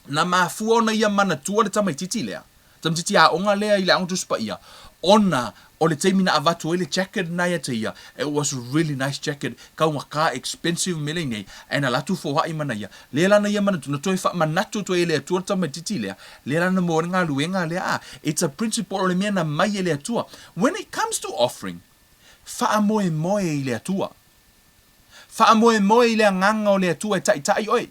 na mafua ona ia manatua le tamaititi lea, tamaititi aoga lea i le Aoga Tusi Paia, ona o le taimi na avatu ai le jacket lena ia te ia, it was a really nice jacket, taugata, expensive mea lea nei, ae na latou foai ma na ia, lea la na ia manatu, na toe faamanatu atu ai e le Atua le tamaititi lea, lea la na maua ai le galuega lea, a, it's a principle o le mea na mai e le Atua. When it comes to offering, faamoemoe i le Atua. Faamoemoe i le Agaga o le Atua e taitai oe.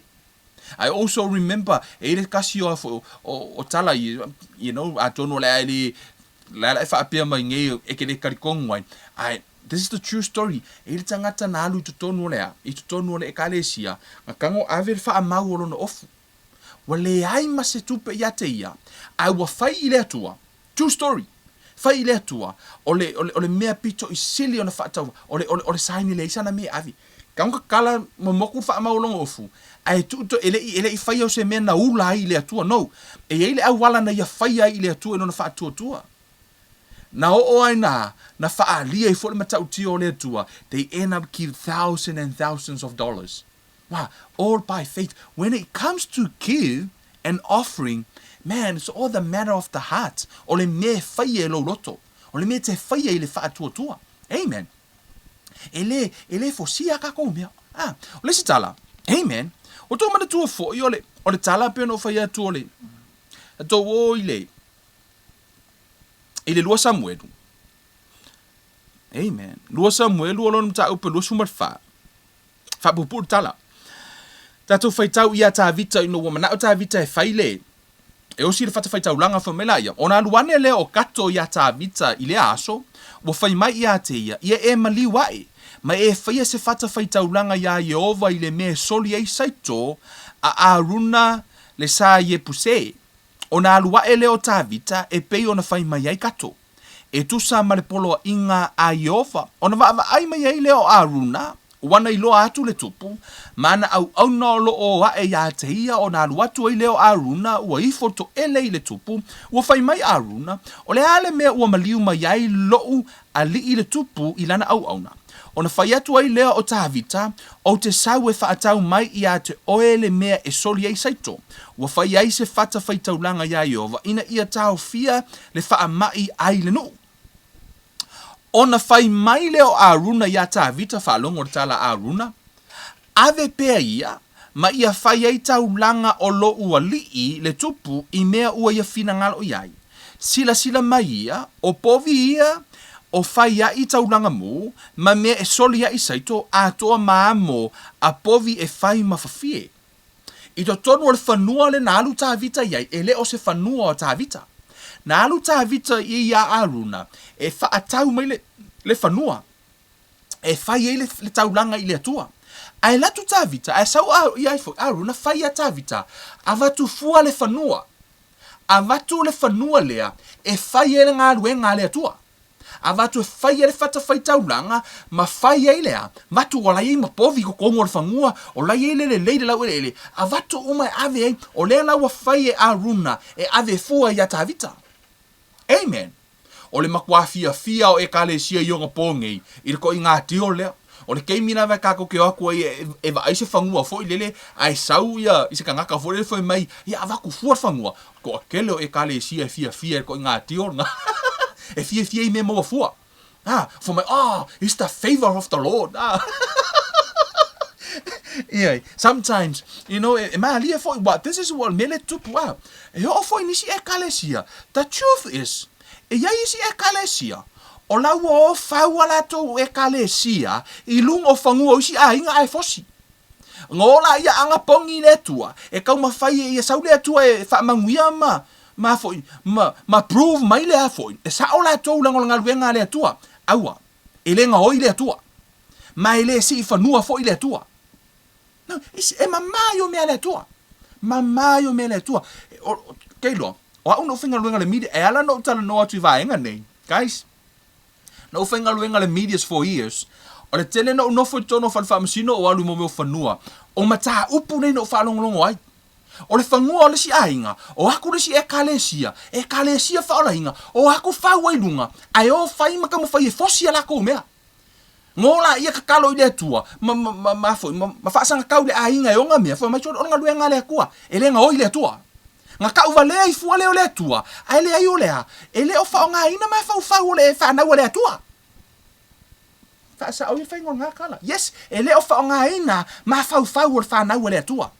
I also remember, e i ai le tasi o, o, o tala, you know, atonu o le a e le, le a la e faapea mai nei e te le talitonu ai, ae this is the true story, e i ai le tagata na alu i totonu o le a, i totonu o le Ekalesia, na tago ave le faamau o lona ofu. Ua leai ma se tupe ia te ia, ae ua fai i le Atua. True story. Fai i le Atua, o le, o le, o le mea pito i sili ona faatauva, o le, o le, o le saini leai sana mea e ave. Tago tatala momoku le faamau o lona ofu, ae tuu toe, e le i, e le i faia o se mea na ula ai i le Atua, no. E i ai le auala na ia faia ai i le Atua i lona faatuatua. Na oo ai na, na faaalia ai foi le matautia o le Atua, they end up give thousand and thousands of dollars. Wow, all by faith. When it comes to give an offering, man, it's all the matter of the heart. O le mea e faia e lou loto. O le mea e te faia i le faatuatua. Amen. E le, e le fosia a kākou mea. Ah, o le isi tala, amen, o tou manatua foi o le, o le tala pei ona ou fai atu o le, tou o i le, i le lua Samuelu. Amen. Lua Samuelu o lona mataupu e 24. Faapuupuu le tala. Tatou faitau ia Tavita ina ua manao Tavita e fai le, e osi le fatafaitaulaga fai mai laia, ona alu ane lea o Kato iā Tavita i lea aso, ua fai mai iā te ia, Ia e maliu aʻe, ma e faia se fatafaitaulaga iā Ieova i le mea e soli ai Saito a Aruna le sa Iepuse. Ona alu aʻe lea o Tavita e pei ona fai mai ai Kato. E tusa ma le poloaiga a Ieova, ona vaavaai mai ai lea o Aruna, ua na iloa atu le tupu, ma ana auauna o lo o aʻe iā te ia, ona alu atu ai lea o Aruna, ua ifo toʻele i le tupu, ua fai mai Aruna, O le a le mea ua maliu mai ai loʻu aliʻi le tupu i lana auauna? Ona fai atu ai lea o Tāvita, Ou te sau e faatau mai iā te oe le mea e soli ai Saito, ua fai ai se fata faitaulaga iā Ieova ina ia taofia le faamaʻi ai le nuu. Ona fai mai lea o Aruna iā Tāvita, faalogo le tala a Aruna, Ave pea ia, ma ia fai ai taulaga o loʻu aliʻi le tupu i mea ua ia finagalo i ai. Silasila mai ia, o povi ia o fai aʻi taulaga mū, ma mea e soli aʻi saito, atoa ma amo a povi e fai ma fafie. I totonu o le fanua le na alu Tāvita i ai, e le o se fanua o Tāvita. Na alu Tāvita i iā Aruna e faatau mai le, le fanua e fai ai le, le taulaga i le Atua. Ae latu Tāvita, ae sau a, ia ai foi Aruna fai iā Tāvita, avatu fua le fanua. Avatu le fanua lea e fai ai le galuega a le Atua. Avatu e fai ai le fatafaitaulaga ma fai ai le a, vatu o la i ai ma povi i totonu o le fanua, o la i ai le lelei le laueleele, avatu uma e ave ai, o lea la ua fai e Aruna e ave fua iā Tavita. Amen. O le matua fiafia o Ekalesia i ona pō nei, i le toʻiga tio lea. O le taimi lava e tatou te o atu ai e, e vaai se fanua foi lele, ae sau ia i se tagata foi lele fai mai, ia avatu fua le fanua. Toatele o Ekalesia e fiafia i le toʻiga tio lena. E fiafia i mea maua fua. Ah, fai mai, oh, it's the favor of the Lord. Ah. Yeah, sometimes, you know, e, e malie foi, what, this is what mele tupu, ah. E oo foi nisi Ekalesia. The truth is, e iai isi Ekalesia, o la ua o fau a latou Ekalesia i luga o fanua o isi aiga ae fosi. Nga o la ia aga pongi i le Atua, e taumafai e ia sau le Atua e faamanuia ma, ma foi, ma, ma prove mai le a foi, e sao latou leaga o le galuega a le Atua. Aua, e le gaoi le Atua. Ma e le sii fanua foi le Atua. No, e mama i o mea a le Atua. Mama i o mea a le Atua. O, kei loa, o au na ou faigaluega le media, e ala na ou talanoa atu i vaega nei, guys, na ou faigaluega le medias for years, o le tele na ou nofo i totonu o fale faamasino o alu i mo mea o fanua, o mataupu nei na ou faalogologo ai. O le fanua o le isi aiga, o aku le isi ekalesia, ekalesia faaolaina, o aku fau ai luga, ae o fai ma taumafai e fosi a lakou mea. Ngo la ia tatalo i le Atua, ma, ma, ma, ma, foi, ma, ma faasagatau le aiga e ona mea, fai mai, o le galuega a le Atua, e le gaoi le Atua. Na tau valea i fua lea o le Atua, ae leai o le a, e le o faaaogaina mafaufau o le fanau a le Atua. Faasao ia faiga o lena tala. Yes, e le o faaaogaina mafaufau o le fanau a le Atua.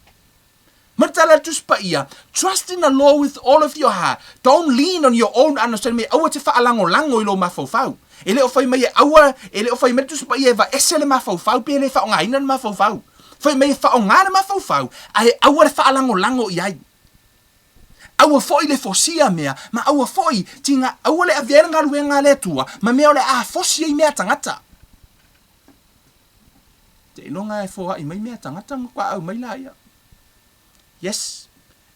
Ma le tala a le Tusi Paia, Trust in the Lord with all of your heart, don't lean on your own understanding, me aua te faalagolago i lou mafaufau. E le o fai mai e aua, e le o fai mai le Tusi Paia e vaese le mafaufau pe le faaaogaina le mafaufau. Fai mai e faaaoga le mafaufau, ae aua le faalagolago i ai. Aua foi le fosia mea, ma aua foi tiga, aua le avea le galuega a le Atua ma mea o le a fosi ai mea a tagata. Seiloga e foai mai mea tagata ma kuaau mai laia. Yes,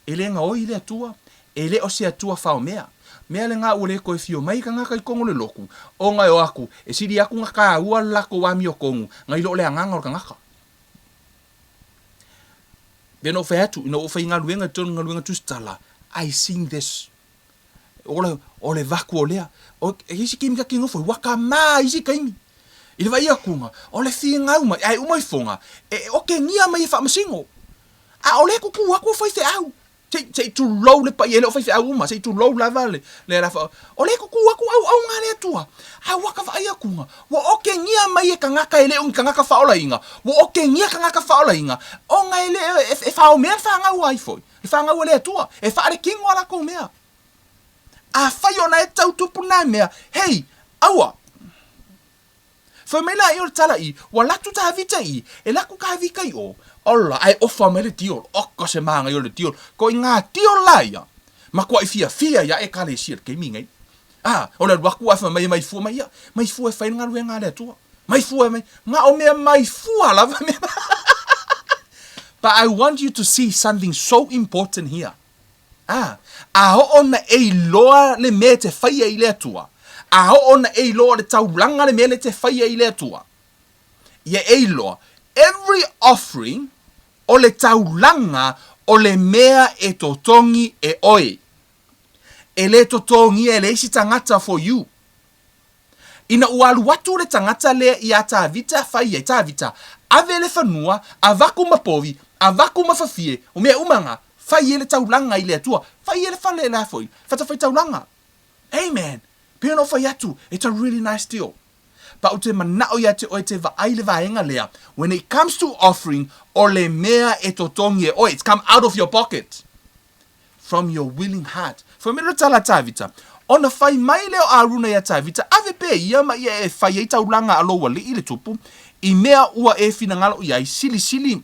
e le gaoi le Atua, e le o se Atua faomea. Mea lena ua le toe fio mai tagata i tonu o le lotu, ona e o atu, e sili atu na taua le latou amiotonu nai lo le agaga o le tagata. Pei ona ou fai atu, ina ua ou faigaluega i totonu o galuega tusitala, I seen this. O le, o le vaku o lea. O, e isi taimi ta te nofo, ua kamā isi taimi. I le vaai atuga, o le finau mai, ae uma ifoga, e okegia mai e faamasino. A o lea e tutu atu o faifeau. Se i, se i tulou le paia, e le o faifeau uma, se i tulou lava le, le la fa, o lea e tutu atu auauna a le Atua. A ua ka vaai atuga, ua okegia mai e tagata e le o ni tagata faaolaina, ua okegia tagata faaolaina, ona e le, e, e faomea le fanau ai foi, le fanau a le Atua, e faaletino a latou mea. Afai ona e tau tupu na mea, hei, aua! Fai mai laia o le tala i, ua latu Tavita i, e latu Tavita i o, ola, ae ofa mai le tiolo, oka se manaia o le tiolo, ko i ngā tiolo la ia, matuai fiafia ia Ekalesia i le taimi nei. A, o le alu atu ae fai mai e mai fua mai ia, mai fua e fai le galuega a le Atua, mai fua e mai, na o mea mai fua lava mea. But I want you to see something so important here. Ā, a oo na e iloa le mea e te whaia i le Atua, a oo na e iloa le taulanga le mea le te whaia i le Atua, ia e iloa, every offering o le taulanga o le mea e totogi e oe. E le totogia e le isi tagata for you. Ina ua alu atu le tagata lea iā Tavita fai ai, Tavita, ave le fanua, avaku ma povi, avaku ma fafie, o mea uma nga, fai ai le taulaga i le Atua, fai ai le fale la foi, fatafaitaulaga. Amen! Pei ona ou fai atu, it's a really nice deal. But ou te manao ia te oe te vaai le vaega lea, when it comes to offering, o le mea e totogi e oe, it's come out of your pocket. From your willing heart. Fai mai le tala a Tavita, Ona fai mai lea o Aruna iā Tavita, Ave pea ia ma ia e fai ai taulaga a lou alii le tupu, i mea ua e finagalo i ai, silisili,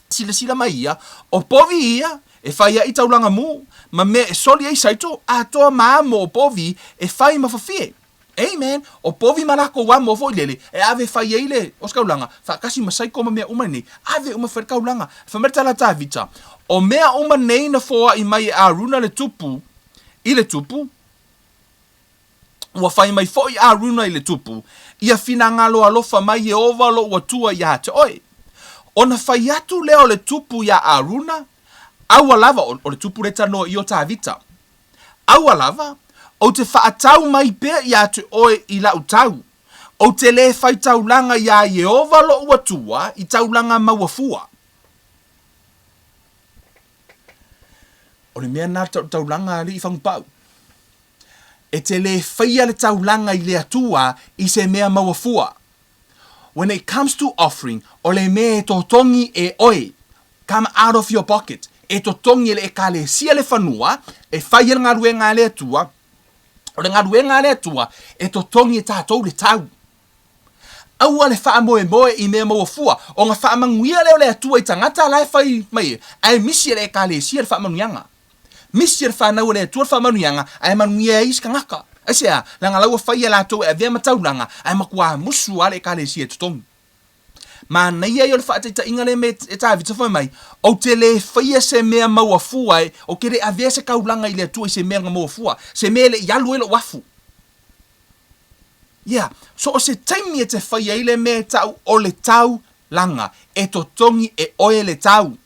silasila mai ia, o povi ia e fai ai taulaga mu, ma mea e soli ai saito, atoa ma amo o povi e fai ma fafie. Amen! O povi ma lakou amo foi lele, e ave e fai ai le osikaulaga, faatasi ma saiko ma mea uma nei, ave uma fai le kaulaga. Fai mai le tala a Tavita, O mea uma nei na foai mai e Aruna le tupu i le tupu, ua fai mai foi Aruna i le tupu, Ia finagalo alofa mai Ieova lou Atua iā te oe. Ona fai atu lea o le tupu iā Aruna, Aua lava, o le tupu lea tanoa i o Tavita, Aua lava, ou te faatau mai pea ia te oe i lau tau. Ou te lē fai taulaga iā Ieova loʻu Atua i taulaga maua fua. O le mea na taulaga alii fagupau. E te lē faia le taulaga i le Atua i se mea maua fua. When it comes to offering, o le mea e totogi e oe, come out of your pocket, e totogi e le Ekalesia le fanua e fai ai le galuega a le Atua, o le galuega a le Atua e totogi e tatou le tau. Aua le faamoemoe i mea maua fua, ona faamanuia lea o le Atua i tagata la e fai mai ae misi e le Ekalesia le faamanuiaga. Misi e le fanau a le Atua le faamanuiaga, ae manuia ai isi tagata. Aisea? Leaga la ua fai e latou e avea ma taulaga, ae matua musu lava le Ekalesia e totogi. Manaia ia o le faataitaiga lea me e Tavita fai mai, Ou te le faia se mea maua fua e, ou te le avea se taulaga i le Atua i se mea na maua fua, se mea e le i alu ai lou afu. Yeah, so o se taimi e te fai ai le mea e tau o le taulaga, e totogi e oe le tau.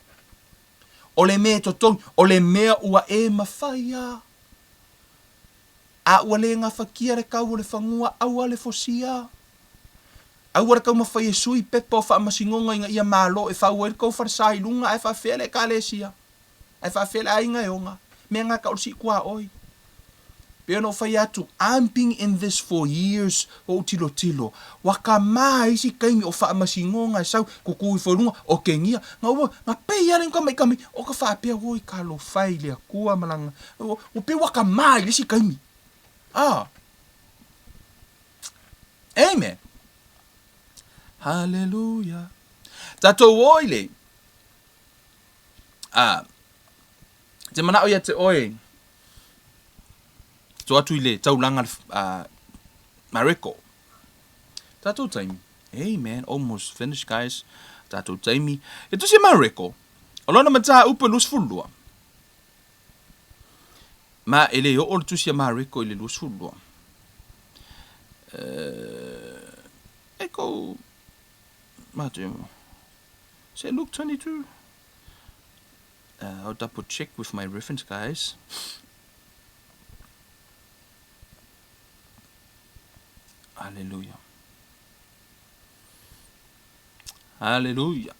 O le mea e totogi, o le mea ua e mawhai a. A ua le gafatia le kau o le fagua, aua le fosia. Aua le taumafai e sui pepa o faamasinoga ina ia malo e fau ai le tou falesa i luga ae faafefea le Ekalesia, ae faafefea le aiga e ona. Mea na tau o le sii tuaoi. Pei ona ou fai atu, I'm been in this for years, ua ou tilotilo, ua kama isi taimi o faamasinoga e sau, tutu ifo i luga, okegia, na ua, na pei lava le inu o ka faapea, oi talofa e i le Atua ma lana, ua pei ua kama i le isi taimi. Ah. Amen. Hallelujah. Tatou o i le, ah, te manao ia te oe, to atu i le taulaga Mareko. Tatou taimi. Amen. Almost finished, guys. Tatou taimi. E tusi Mareko. O lona mataupu e 22. Ma e le oo le tusi a Mareko i le 22. E kou Matthew. Is it Luke 22? I'll double check with my reference, guys. Hallelujah. Haleluia.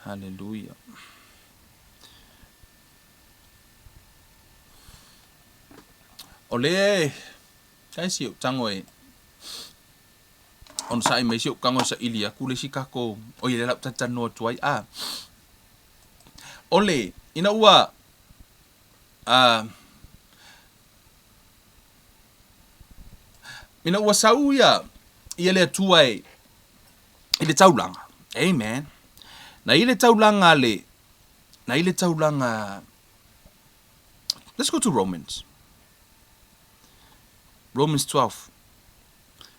Haleluia. O lea e kai si ou tago e onosai mai si ou tago e saili atu le isi tatou oi lea o le a ou talatalanoa atu ai a. O le ina ua a ina ua sau ia ia le Atua e i le taulaga. Amen. Na i le taulaga a le na i le taulaga Let's go to Romans. Romans 12.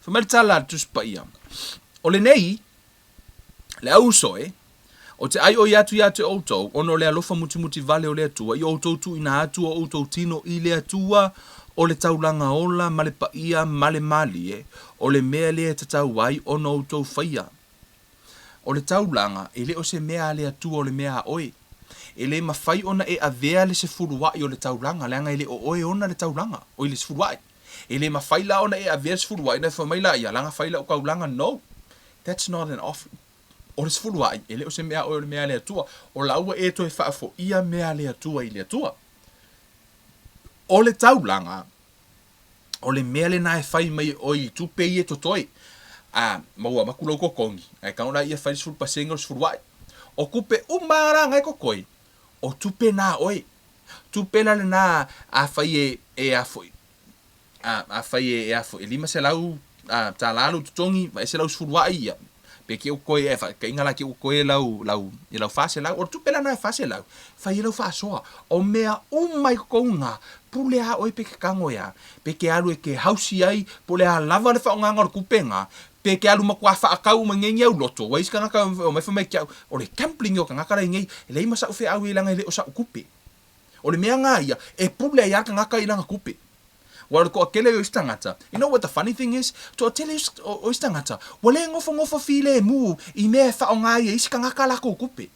Fai mai le tala a le Tusi Paia, O lenei, le au uso e, o te ʻaiʻoi atu iā te ʻoutou, ona o le alofa mutimuti vale o le Atua, i ʻoutou tuuina atu o ʻoutou tino i le Atua, o le taulaga ola ma le paia ma le mālie, o le mea lea e tatau ai ona outou faia. O le taulaga, e le o se mea a le Atua o le mea a oe. E le mafai ona e avea le sefuluaʻi o le taulaga, leaga e le o oe e ona le taulaga, oi le sefuluaʻi. E le mafai la ona e avea le sefuluaʻi ona e fai mai laia, leaga fai lau taulaga, no! That's not an offering. O le sefuluaʻi, e le o se mea a oe o le mea a le Atua. O la ua e toe faafoia mea a le Atua i le Atua. O le taulaga, o le mea lena e fai mai e oe i tupe ia e totoe. A, ma ua avatu lou totogi, ae tatau la ia fai le 10% o le sefuluaʻi. O tupe uma lava la na e totoe, o tupe na a oe. Tupe la lena afai e, e a foi, a, afai e, e a foi, e 500 a, tālā lou totogi, aveese lau sefuluaʻi, ia, pe ke ua toe, e faataitaiga la ke ua toe lau, lau, i lau 400, o le tupe la lena e 400, fai ai lau faasoa. O mea uma i totonu na, pule a oe pe ke tago e a, pe ke alu e ke hausi ai, po o le a lava le faaaogaga o le tupe na, pe ke alu matua faatau uma nei ni au loto, ua i ai se tagata e omai fai mai ki au, o le gambling ia o tagata la i nei, e leai ma sa'u feau i ai leaga e le o sa'u tupe. O le mea na ia, e pule ai a le tagata i lana tupe. Ua o le toatele o isi tagata, you know what the funny thing is, toatele o isi tagata, ua le nofonofo filemu i mea e faaaoga ai e isi tagata a latou tupe.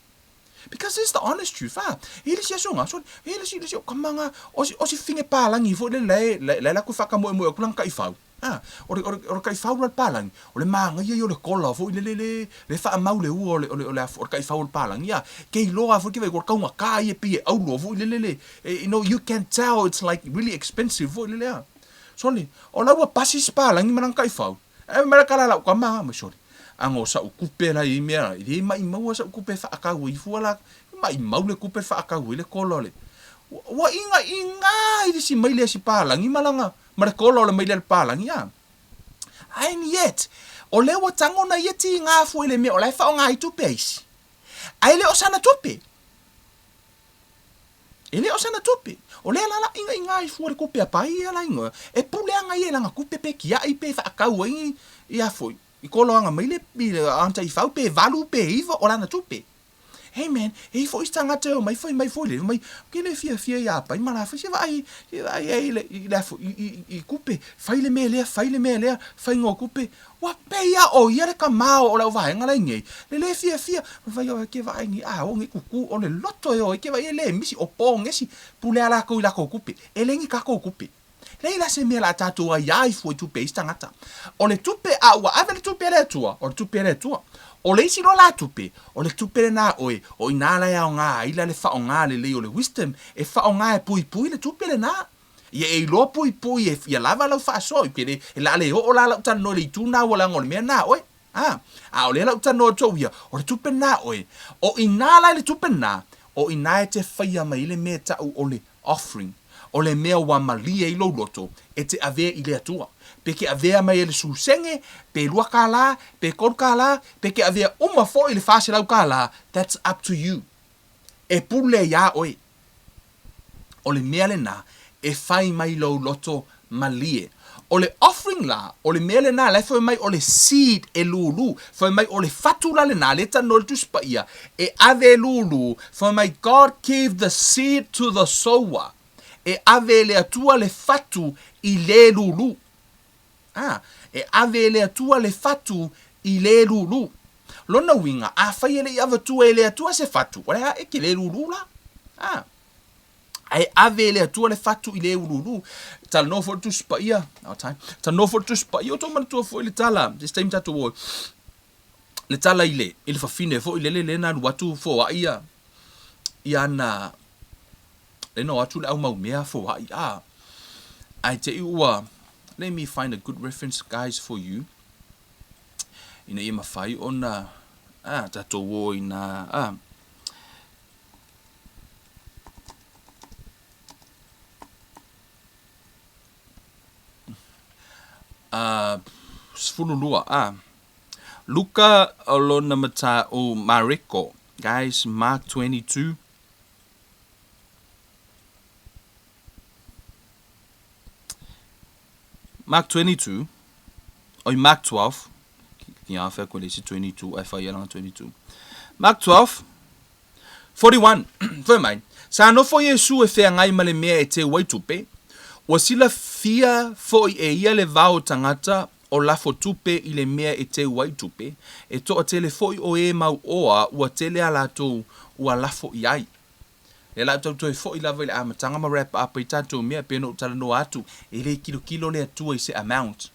Because this is the honest truth, a, e i ai le isi aso na, sorry, e i ai le isi, le isi o tama na, o si, o si fine palagi foi lele la e, la e alu atu e faatamoemoe atu lana taifau. A, o le, o le, o le taifau la le palagi, o le manaia ia o le kola foi lele le, le faamau le ua o le, o le, o le, o le taifau o le palagi, a, ke iloa foi ke vaai atu o le taugata ia e pei e auloa foi lele le, you know, you can tell it's like really expensive foi lele a. Sole, o la ua pasi si palagi ma lana taifau, ae fai mai la tala a lau tama, mai sole, aga o sa'u kupe la i mea la, e le maʻimau a sa'u kupe e faakau ai fua la, maʻimau le kupe e faakau ai le kola o le, ua igaigā i le isi maile a si palagi ma lana, ma le kola o le maile a le palagi a. And yet, o lea ua tago na ia tigā fua i le mea o la e faaaoga ai tupe a isi, ae le o sana tupe. E le o sana tupe. O lea la la igaigā ai fua le tupe a pai ia la ingoa, e pule aga ia i lana tupe pe kiaʻi pe faakau ai i a foi, i kolo aga maile i ana taifau pe valu pe iva o lana tupe. Hey man, e i foi isi tagata e omai fai mai foi le mai, ke le fiafia iā pai ma la fai se vaai, se vaai ai i le, i le a foi, i, i, i kupe, fai le mea lea, fai le mea lea, faiga o kupe. Ua pei a o ia le kamao o lau vaega la i nei, le le fiafia, fai o ke vaai nei, a o nei kuku, o le loto e o ai ke vaai e le misi, o pogesi, pule a lakou i lakou kupe, e le ni kakou kupe. Leai la se mea la tatou ai ai fua i tupe a isi tagata. O le tupe a ua ave le tupe a le Atua, o le tupe a le Atua. O le isi loa la tupe, o le tupe lena a oe, o inā la e aoga ai la le faaaoga lelei o le wisdom e faaaoga e puipui le tupe lena. Ia e iloa puipui e ia lava lau faasoa, ke le, e la le oo la lau talanoa i le itu na ua leaga o le mea na a oe. A, a o lea lau talanoa atu au ia, o le tupe lena a oe. O inā la i le tupe lena, o inā e te faia mai ai le mea e taʻu o le offering, o le mea ua malie ai lou loto e te avea i le Atua. Pe ke avea mai e le susenge, pe $2, pe $3, pe ke avea uma foi le $400, that's up to you. E pule iā oe. O le mea lena e fai mai lou loto malie. O le offering la, o le mea lena la e fai mai o le seed e lūlū. Fai mai o le fatu la lena, lea e talanoa i le Tusi Paia, e ave e lūlū, fai mai God gave the seed to the sower. E ave e le Atua le fatu i le lūlū. A, e ave e le Atua le fatu i le lūlū. Lona uiga, afai e le i avatua e le Atua se fatu, o le a e ke le lūlū la. A. Ae ave e le Atua le fatu i le uluulu. Talanoa foi le Tusi Paia. Our time. Talanoa foi le Tusi Paia. O tou manatua foi le tala. This time tatou o. Le tala i le, i le fafine foi lele le na alu atu foai ia, ia ana, le na o atu le au mau mea foai. Ah. Ae te i ua, let me find a good reference guys for you. Ina ia mafai ona, ah, tatou o i na, ah. A 12 a. Luka o lona matā o Mareko. Guys, Mark 22. Mark 22, oi Mark 12, ki a whea koe le isi 22, ai whai alanga 22. Mark 12, 41, Fai mai, Sa nofo Iesu e feagai ma le mea e teu ai tupe, ua silafia foi e ia le vao o tagata o lafo tupe i le mea e teu ai tupe, e toatele foi o e mau oa ua tele a latou ua lafo i ai. Lea la ou tau toe foi lava i le amataga ma wrap up ai tatou mea, pei ona ou talanoa atu, e le kilokilo le Atua i se amount.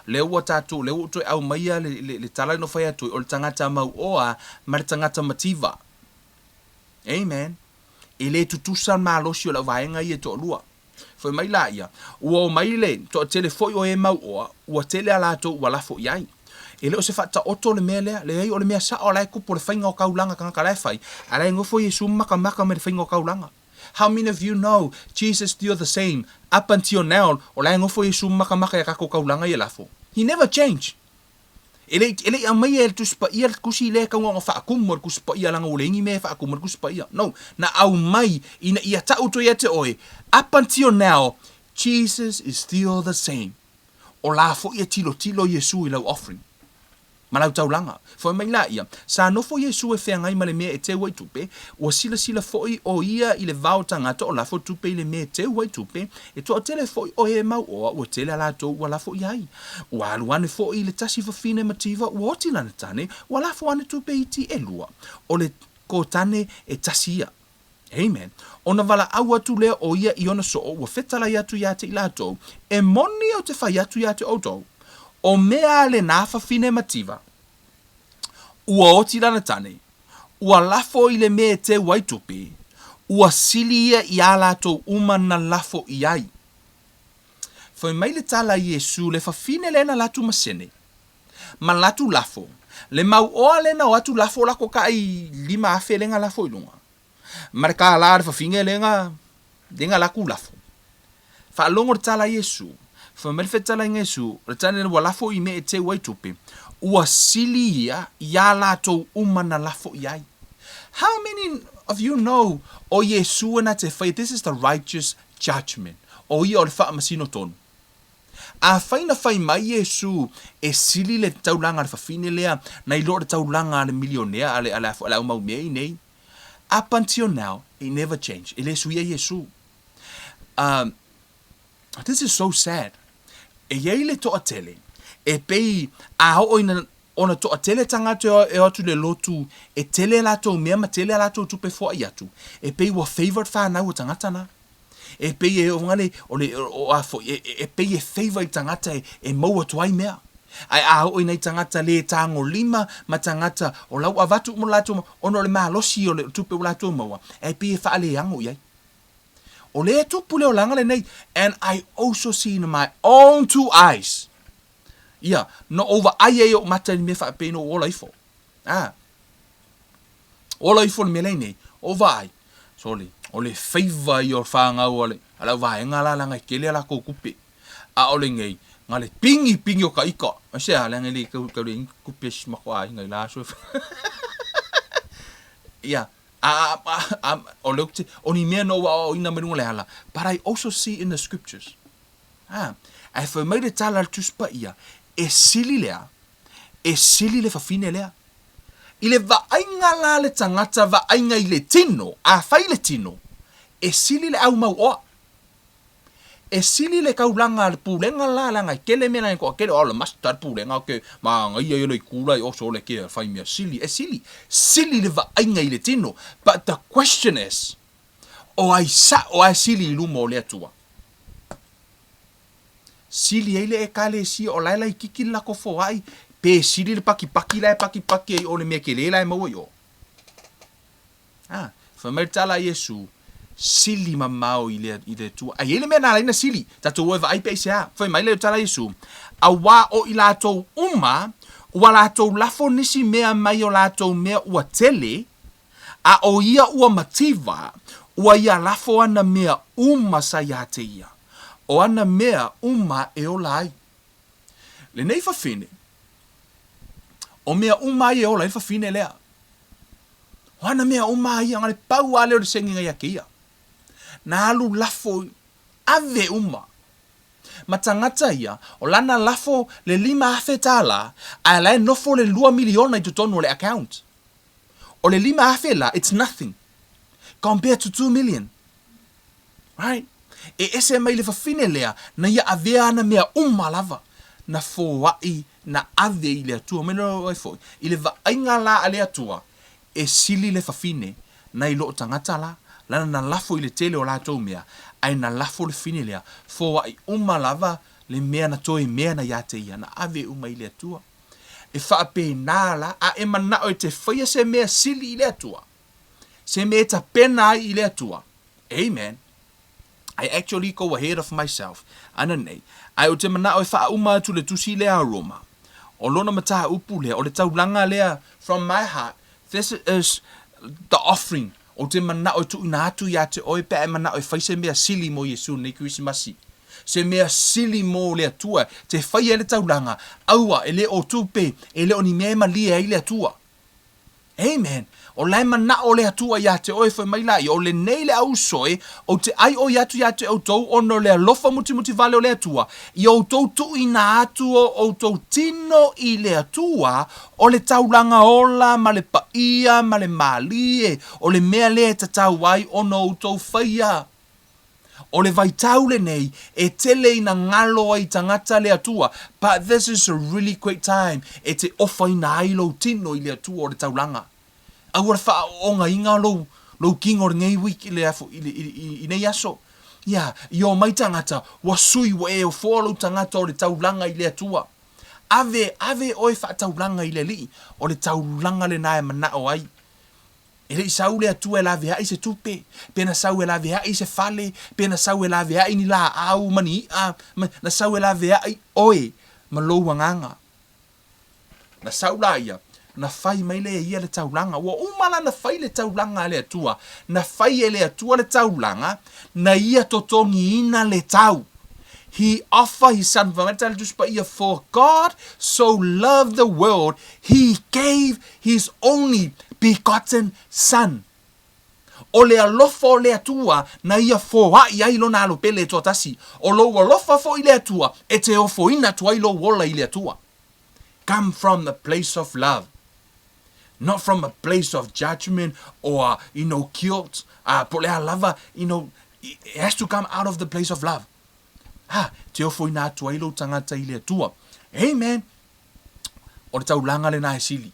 Lea ua tatou, lea ua ou toe aumaia le, le, le tala na fai atu ai, o le tagata mauoa ma le tagata mativa. Amen. E le tutusa le malosi o le auvaega ia e toalua. Fai mai laia, ua omai le toatele foi o e mauoa, ua tele a latou ua lafo i ai. E le o se faataoto le mea lea, leai o le mea sao la e tupu o le faiga o taulaga tagata la e fai, a la e nofo Iesu ma makamaka mai le faiga o taulaga. How many of you know Jesus still the same up until now, o la e nofo Iesu ma makamaka i a tatou taulaga ia lafo. He never change. E le i, e le i aumaia e le Tusi Paia le tusi lea e tau ona faakumu e le Tusi Paia leaga ua leai ni mea e faakumu ai le Tusi Paia. No, na aumai ina ia tau atu ia te oe, up until now, Jesus is still the same. O la foi e tilotilo Iesu i lau offering ma lau taulaga. Fai mai laia, sa nofo Iesu e feagai ma le mea e teu ai tupe, ua silasila foi o ia i le vao tagata o lafo tupe i le mea e teu ai tupe, e toatele foi o e mau oa ua tele a latou ua lafo i ai. Ua alu ane foi i le tasi fafine mativa ua oti lana tane, ua lafo ane tupe iti elua, o le kotane e tasi ia. Amen. Ona valaau atu lea o ia i ona soo ua fetalai atu ia te i latou, E moni ou te fai atu ia te outou, o mea a lenā fafine mativa, ua oti lana tane, ua lafo i le mea e teu ai tupe, ua sili ia i ā latou uma na lafo i ai. Fai mai le tala a Iesu le fafine lena latu masene, ma latu lafo, le mau oa lena o atu lafo lako kai 5000 lenga lafo i luga, ma le kālā le fafine lenga, lenga laku lafo. Faalogo le tala a Iesu, fai mai le fetalaiga a Iesu, o le tane ua lafo i mea e teu ai tupe, ua sili ia iā latou uma na lafo i ai. How many of you know o Iesu e na te whai, this is the righteous judgment, o ia o le faamasino tonu. Afai na fai mai Iesu e sili le taulaga a le fafine lea nai lo le taulaga a le milionea a le, a le, a le au mau mea i nei. Up until now, it never changed. E le suia Iesu. Um, this is so sad. E iai le toatele, e pei a oo ina ona toatele tagata e o atu i le lotu e tele a latou mea ma tele a latou tupe foai atu, e pei ua favour whanau o tagata na. E pei e o le, o le, o a foi, e, e pei e favour i tagata e, e maua atu ai mea. Ae a oo i nai tagata le tagolima ma tagata o la ua avatu uma lo latou, ona o le malosi o le tupe ua latou maua, e pei e faaleago i ai. O lea e tupu le olaga lenei, and I also see in my own two eyes. Ia, na ou vaai ai ou mata i le mea faapei na ou ola ifo. Ah. Ola ifo le mea lea nei, ou vaai. Sole, o le faiva ia o whāngau a le, a lau vaega la leaga e tele a lakou kupe. A o lenei, na le pingi pingi o ka ika. Ai se a, leaga e le tau, tau le kupe si mako aiga i la aso e Ia, a, a, a, o le o ni mea na ou aoaoina mai luga o le ala, but I also see in the scriptures. A, ae fai mai le tala a le Tusi Paia, e sili lea, e sili le fafine lea. I le vaaiga la le tagata vaaiga i le tino, afai le tino, e sili le au mauoa. E sili le taulaga a le pulega la, leaga e tele mea leaga e toatele, o le master le pulega ke manaia ia le itu la i oso le ke fai mea sili, e sili, sili le vaaiga i le tino. But the question is, O ai sa'o a e sili i luma o le Atua? Sili ai le Ekalesia o la e laitiiti le latou foai, pe sili le pakipaki la e pakipaki ai o le mea tele la e maua i o? A, fai mai le tala a Iesu, Sili mamao i le, i le Atua. A i ai le mea na ala ai na sili, tatou o e vaai pe aisea. Fai mai le tala a Iesu, Auā o i latou uma, ua latou lafo nisi mea mai o latou mea ua tele, a o ia ua mativa, ua ia lafo ana mea uma sa iā te ia, o ana mea uma e ola ai. Lenei fafine, o mea uma ai e ola ai le fafine lea. O ana mea uma ia, na o le pau lava lea o le segiga ia te ia. Na alu lafo ave uma. Ma tagata ia, o lana lafo le $5,000 ae la e nofo le $2 miliona i totonu o le account. O le $5,000 la, it's nothing compared to 2 million. Right? E ese mai le fafine lea, na ia avea ana mea uma lava, na foai, na ave i le Atua. Mai loa ai foi, i le vaaiga la a le Atua, e sili le fafine nai loo tagata la, lana na lafo i le tele o latou mea, ae na lafo le fine lea, foai uma lava le mea na toe mea na ia te ia, na ave uma i le Atua. E faapena la, a e manao e te faia se mea sili i le Atua, se mea e tapena ai i le Atua. Amen. I actually go ahead of myself ananei, ae ou te manao e faauma atu le tusi lea a Roma. O lona mataupu lea, o le taulaga lea, from my heart, this is the offering, ou te manao e tuuina atu ia te oe pe a e manao e fai se mea sili mo Iesu lenei Kerisimasi. Se mea sili mo le Atua, te faia ai le taulaga, aua, e le o tupe, e le o ni mea e malie ai le Atua. Amen. O la e manao le Atua iā te oe, fai mai laia, o lenei le auso e, ou te ʻai ʻoi atu iā te ʻoutou ona o le alofa mutimuti vale o le Atua, i outou tuuina atu o outou tino i le Atua, o le taulaga ola ma le paia ma le mālie, o le mea lea e tatau ai ona outou faia. O le vaitau lenei e tele ina galo ai tagata le Atua, but this is a really great time e te ofaina ai lou tino i le Atua o le taulaga. Aua le faaoogaiga lou, lou kino lenei week, le afo, i, i, i, i nei aso. Ia, i o mai tagata, ua sui, ua e ofoa lou tagata o le taulaga i le Atua. Ave, ave oe faataulaga i le Alii, o le taulaga lena e manao ai. E le i sau le Atua e laveai se tupe, pe na sau e laveai se fale, pe na sau e laveai ni laau ma ni iʻa, ma, na sau e laveai oe ma lou agaga. Na sau la ia, na fai mai lea e ia le taulaga. Ua uma la na fai le taulaga a le Atua. Na fai e le Atua le taulaga, na ia totogiina le tau. He offer his son, fai mai le tala Tusi Paia, For God so loved the world, he gave his only begotten son. O le alofa o le Atua na ia foai ai lona alo pele e toatasi. O lou alofa foi i le Atua e te ofoina atu ai lou ola i le Atua. Come from the place of love. Not from a place of judgment or, you know, guilt, po o le a lava, you know, it has to come out of the place of love. Ha, te ofoina atu ai lou tagata i le Atua. Amen. O le taulaga lena e sili.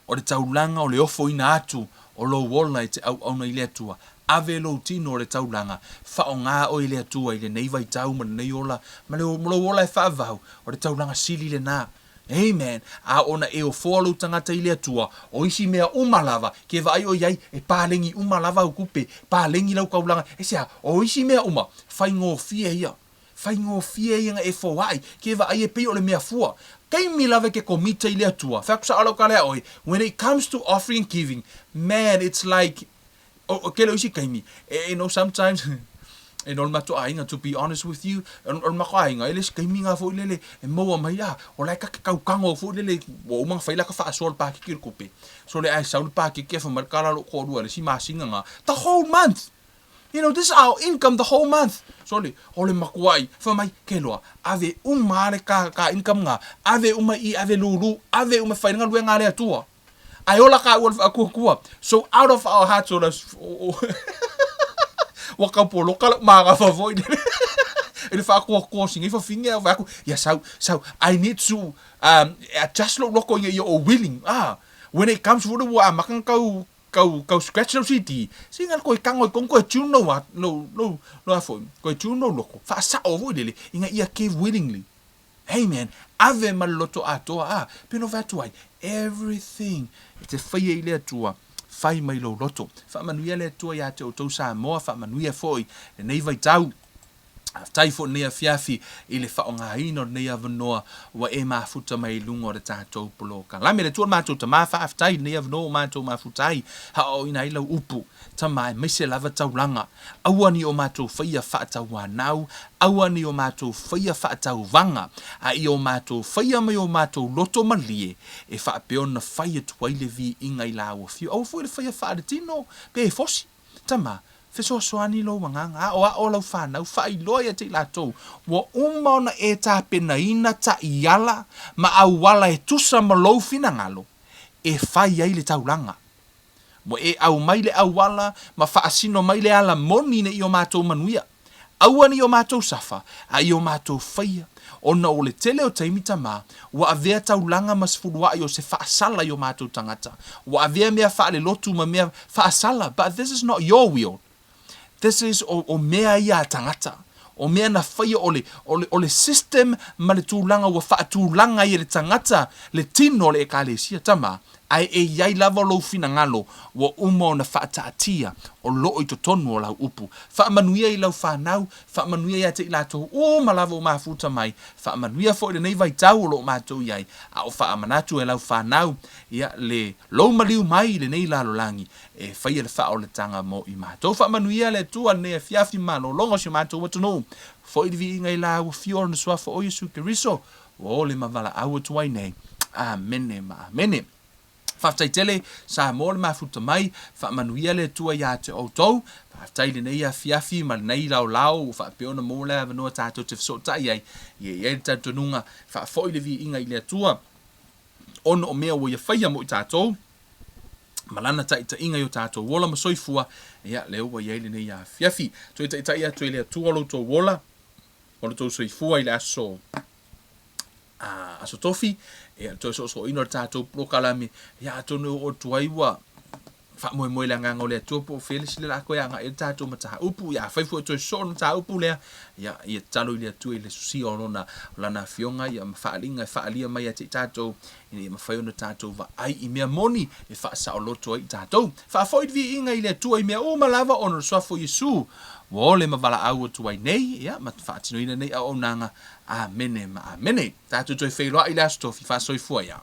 O le taulaga o le ofoina atu o lou ola e te auauna i le Atua. Ave lou tino o le taulaga, faaaoga oe i le Atua i lenei vaitau ma lenei ola, ma lou ola e faavau, o le taulaga sili lena. Amen. A ona e ofoa lou tagata i le Atua, o isi mea uma lava, ke vaai oe i ai, e paleni uma lava au tupe, paleni lau taulaga, aisea, o isi mea uma, faigofie ia. Faigofie ia na e foai, ke vaai e pei o le mea fua. Taimi lava e ke komita i le Atua, fai atu sao lau tala ia oe, when it comes to offering and giving, man, it's like, O tele o isi taimi, you know, sometimes, you know, o le matou aiga, to be honest with you, o le matou aiga, e le se taimi na foi lele e maua mai, ah, o la e ta te taukago foi lele, ua uma ona fai lata faasoa i le paketi o le tupe. So le ae sau le paketi ae fai mai le tala a lou toalua i le isi masina na, the whole month! You know, this is our income the whole month. So le, o le matuai, fai mai, ke loa, ave uma lava le ka, ka income na, ave uma i i, ave lulu, ave uma e fai le galuega a le Atua. Ae ola kāua le faatuatua. So out of our hearts o ua tau poloka lou magafa foi lele i le faatuatua o si nei fafine ae fai atu, ia sau, sau, I need to um, adjust lou loto ina ia ou willing. Ah, when it comes foi le ua amata ona tau kau kau scratch lau CD, seiga le toe tago i totonu toe tune lou a lou lou lou a foi, toe tune lou loto, faasao foi lele ina ia give willingly. Hey man, ave ma le loto atoa a, pei ona ou fai atu ai, everything e te faia i le Atua, fai mai lou loto. Faamanuia le Atua ia te outou Samoa, faamanuia foi lenei vaitau. Faafetai foi lenei afiafi i le faaaogaina o lenei avanoa ua e mafuta mai i luga o le tatou polokalame. Le Atua le matou Tama, faafetai i lenei avanoa ua matou mafuta ai, aoaoina ai lau upu, Tama, aemaise lava taulaga. Aua ne i o matou faia faatauanau, aua ne i o matou faia faatauvaga, a ia o matou faia mai o matou loto malie, e faapea ona fai atu ai le viiga i Lāu Afio. Aua foi le faia faaletino pe fosi. Tama, fesoasoani lou agaga, aoao lau fanau, faailoa ia te i latou, ua uma ona e tapenaina taiala ma auala e tusa ma lou finagalo e fai ai le taulaga. Ua e aumai le auala ma faasino mai le ala moni ne i o matou manuia. Aua ne i o matou safa, a i o matou faia, ona o le tele o taimi tama, ua avea taulaga ma sefulua'i o se faasala i o matou tagata. Ua avea mea faalelotu ma mea faasala, but this is not your will. This is o, o mea ia a tagata. O mea na faia o le, o le, o le system ma le tulaga ua faatulaga ai e le tagata le tino o le Ekalesia. Tama, ae e i ai lava lou finagalo ua uma ona faataatia o loo i totonu o lau upu. Faamanuia i lau fanau, faamanuia ia te i latou uma lava ua mafuta mai, faamanuia foi lenei vaitau o loo matou i ai, a o faamanatu e lau fanau, ia, le lou maliu mai i lenei lalolagi, e faia le faaolataga mo i matou. Faamanuia le Atua lenei afiafi malologa o si o matou atunuu. Foi le viiga i la ua fio o Lona Suafa o Iesu Keriso, ua ole ma valaau atu ai nei. Amene ma amene. Faafetai tele Samoa le mafuta mai, faamanuia le Atua ia te outou. Faafetai i lenei afiafi ma lenei laolao ua faapea ona maua le avanoa tatou te fesootai ai. Ia i ai le talitonuga, faafoi le viiga i le Atua ona o mea ua Ia faia mo i tatou. ma lana taitaiga i o tatou ola ma soifua, ia, lea ua i ai lenei afiafi. Toe taitai atu e le Atua lo outou ola ma lo outou soifua i le aso a, aso Tofi, ia, le toe soosooina o le tatou polokalame, ia, atonu e oo atu ai ua faamoemoe i le agaga o le Atua po o fea le isi le la toe agai ai le tatou mataupu. Ia, afai foi e toe sosoo le mataupu lea, ia, ia tatalo i le Atua i le sosia o lona, o lana afioga, ia, ma faaaliga e faaalia mai ia te i tatou ina ia mafai ona tatou vaai i mea moni e faasaoloto ai i tatou. Faafoi le viiga i le Atua i mea uma lava ona o le Suafa o Iesu ua ole ma valaau atu ai nei, ia, ma faatinoina nei auaunaga. Amene ma amene. Tatou toe feiloai i le Aso Tofi. Faasoifua ia.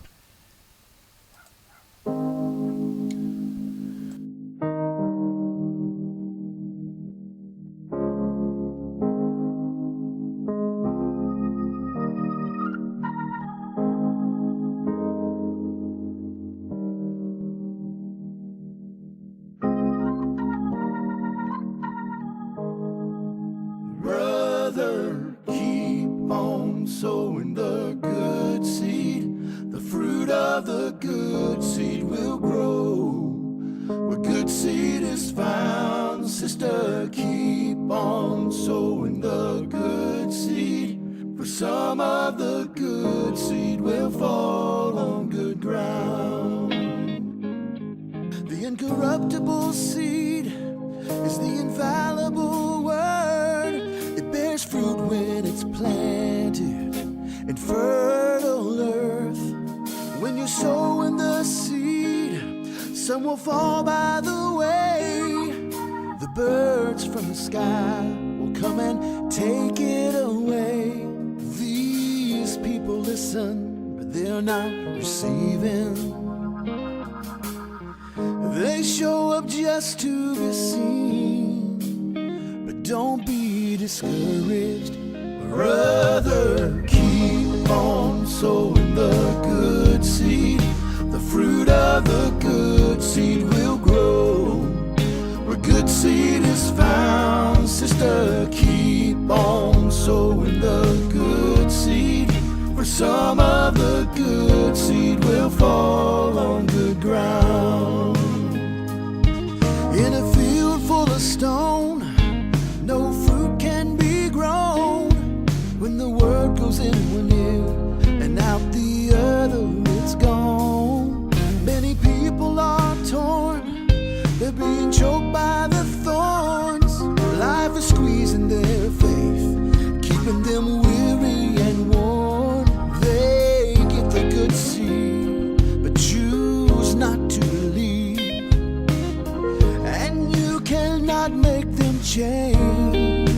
Brother, keep on sowing the good seed. The fruit of the good seed will grow. Where good seed is found, sister, keep on sowing the good seed. For some of the good seed will fall on good ground. The incorruptible seed is the infallible word. It bears fruit when it's planted in fertile earth. When you sow in the seed, some will fall by the way. The birds from the sky will come and take it away. These people listen, but they're not receiving. They show up just to be seen. But don't be discouraged, brother. Keep on sowing the good seed. The fruit of the good seed will grow. Where good seed is found, sister, keep on sowing the good seed. For some of the good seed will fall on good ground. In a field full of stone, no fruit can be grown. When the word goes in one ear and out the other, it's gone. Many people are torn. being choked by the thorns. Life is squeezing their faith, keeping them weary and worn. They get the good seed, but choose not to believe. And you cannot make them change.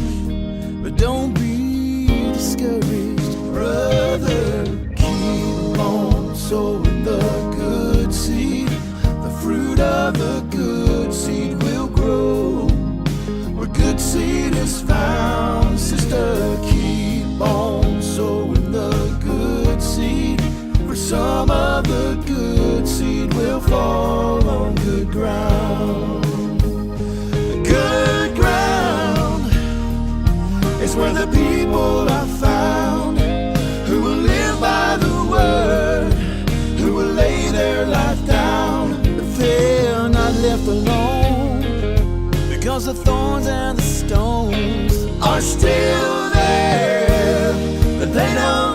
But don't be discouraged, brother. Keep on sowing the good seed. The fruit of the good seed will grow. Where good seed is found, sister, keep on sowing the good seed. For some of the good seed will fall on good ground. Good ground is where the people are found who will live by the word, who will lay their life down. But they're not left alone because the thorns and the stones are still there, but they don't.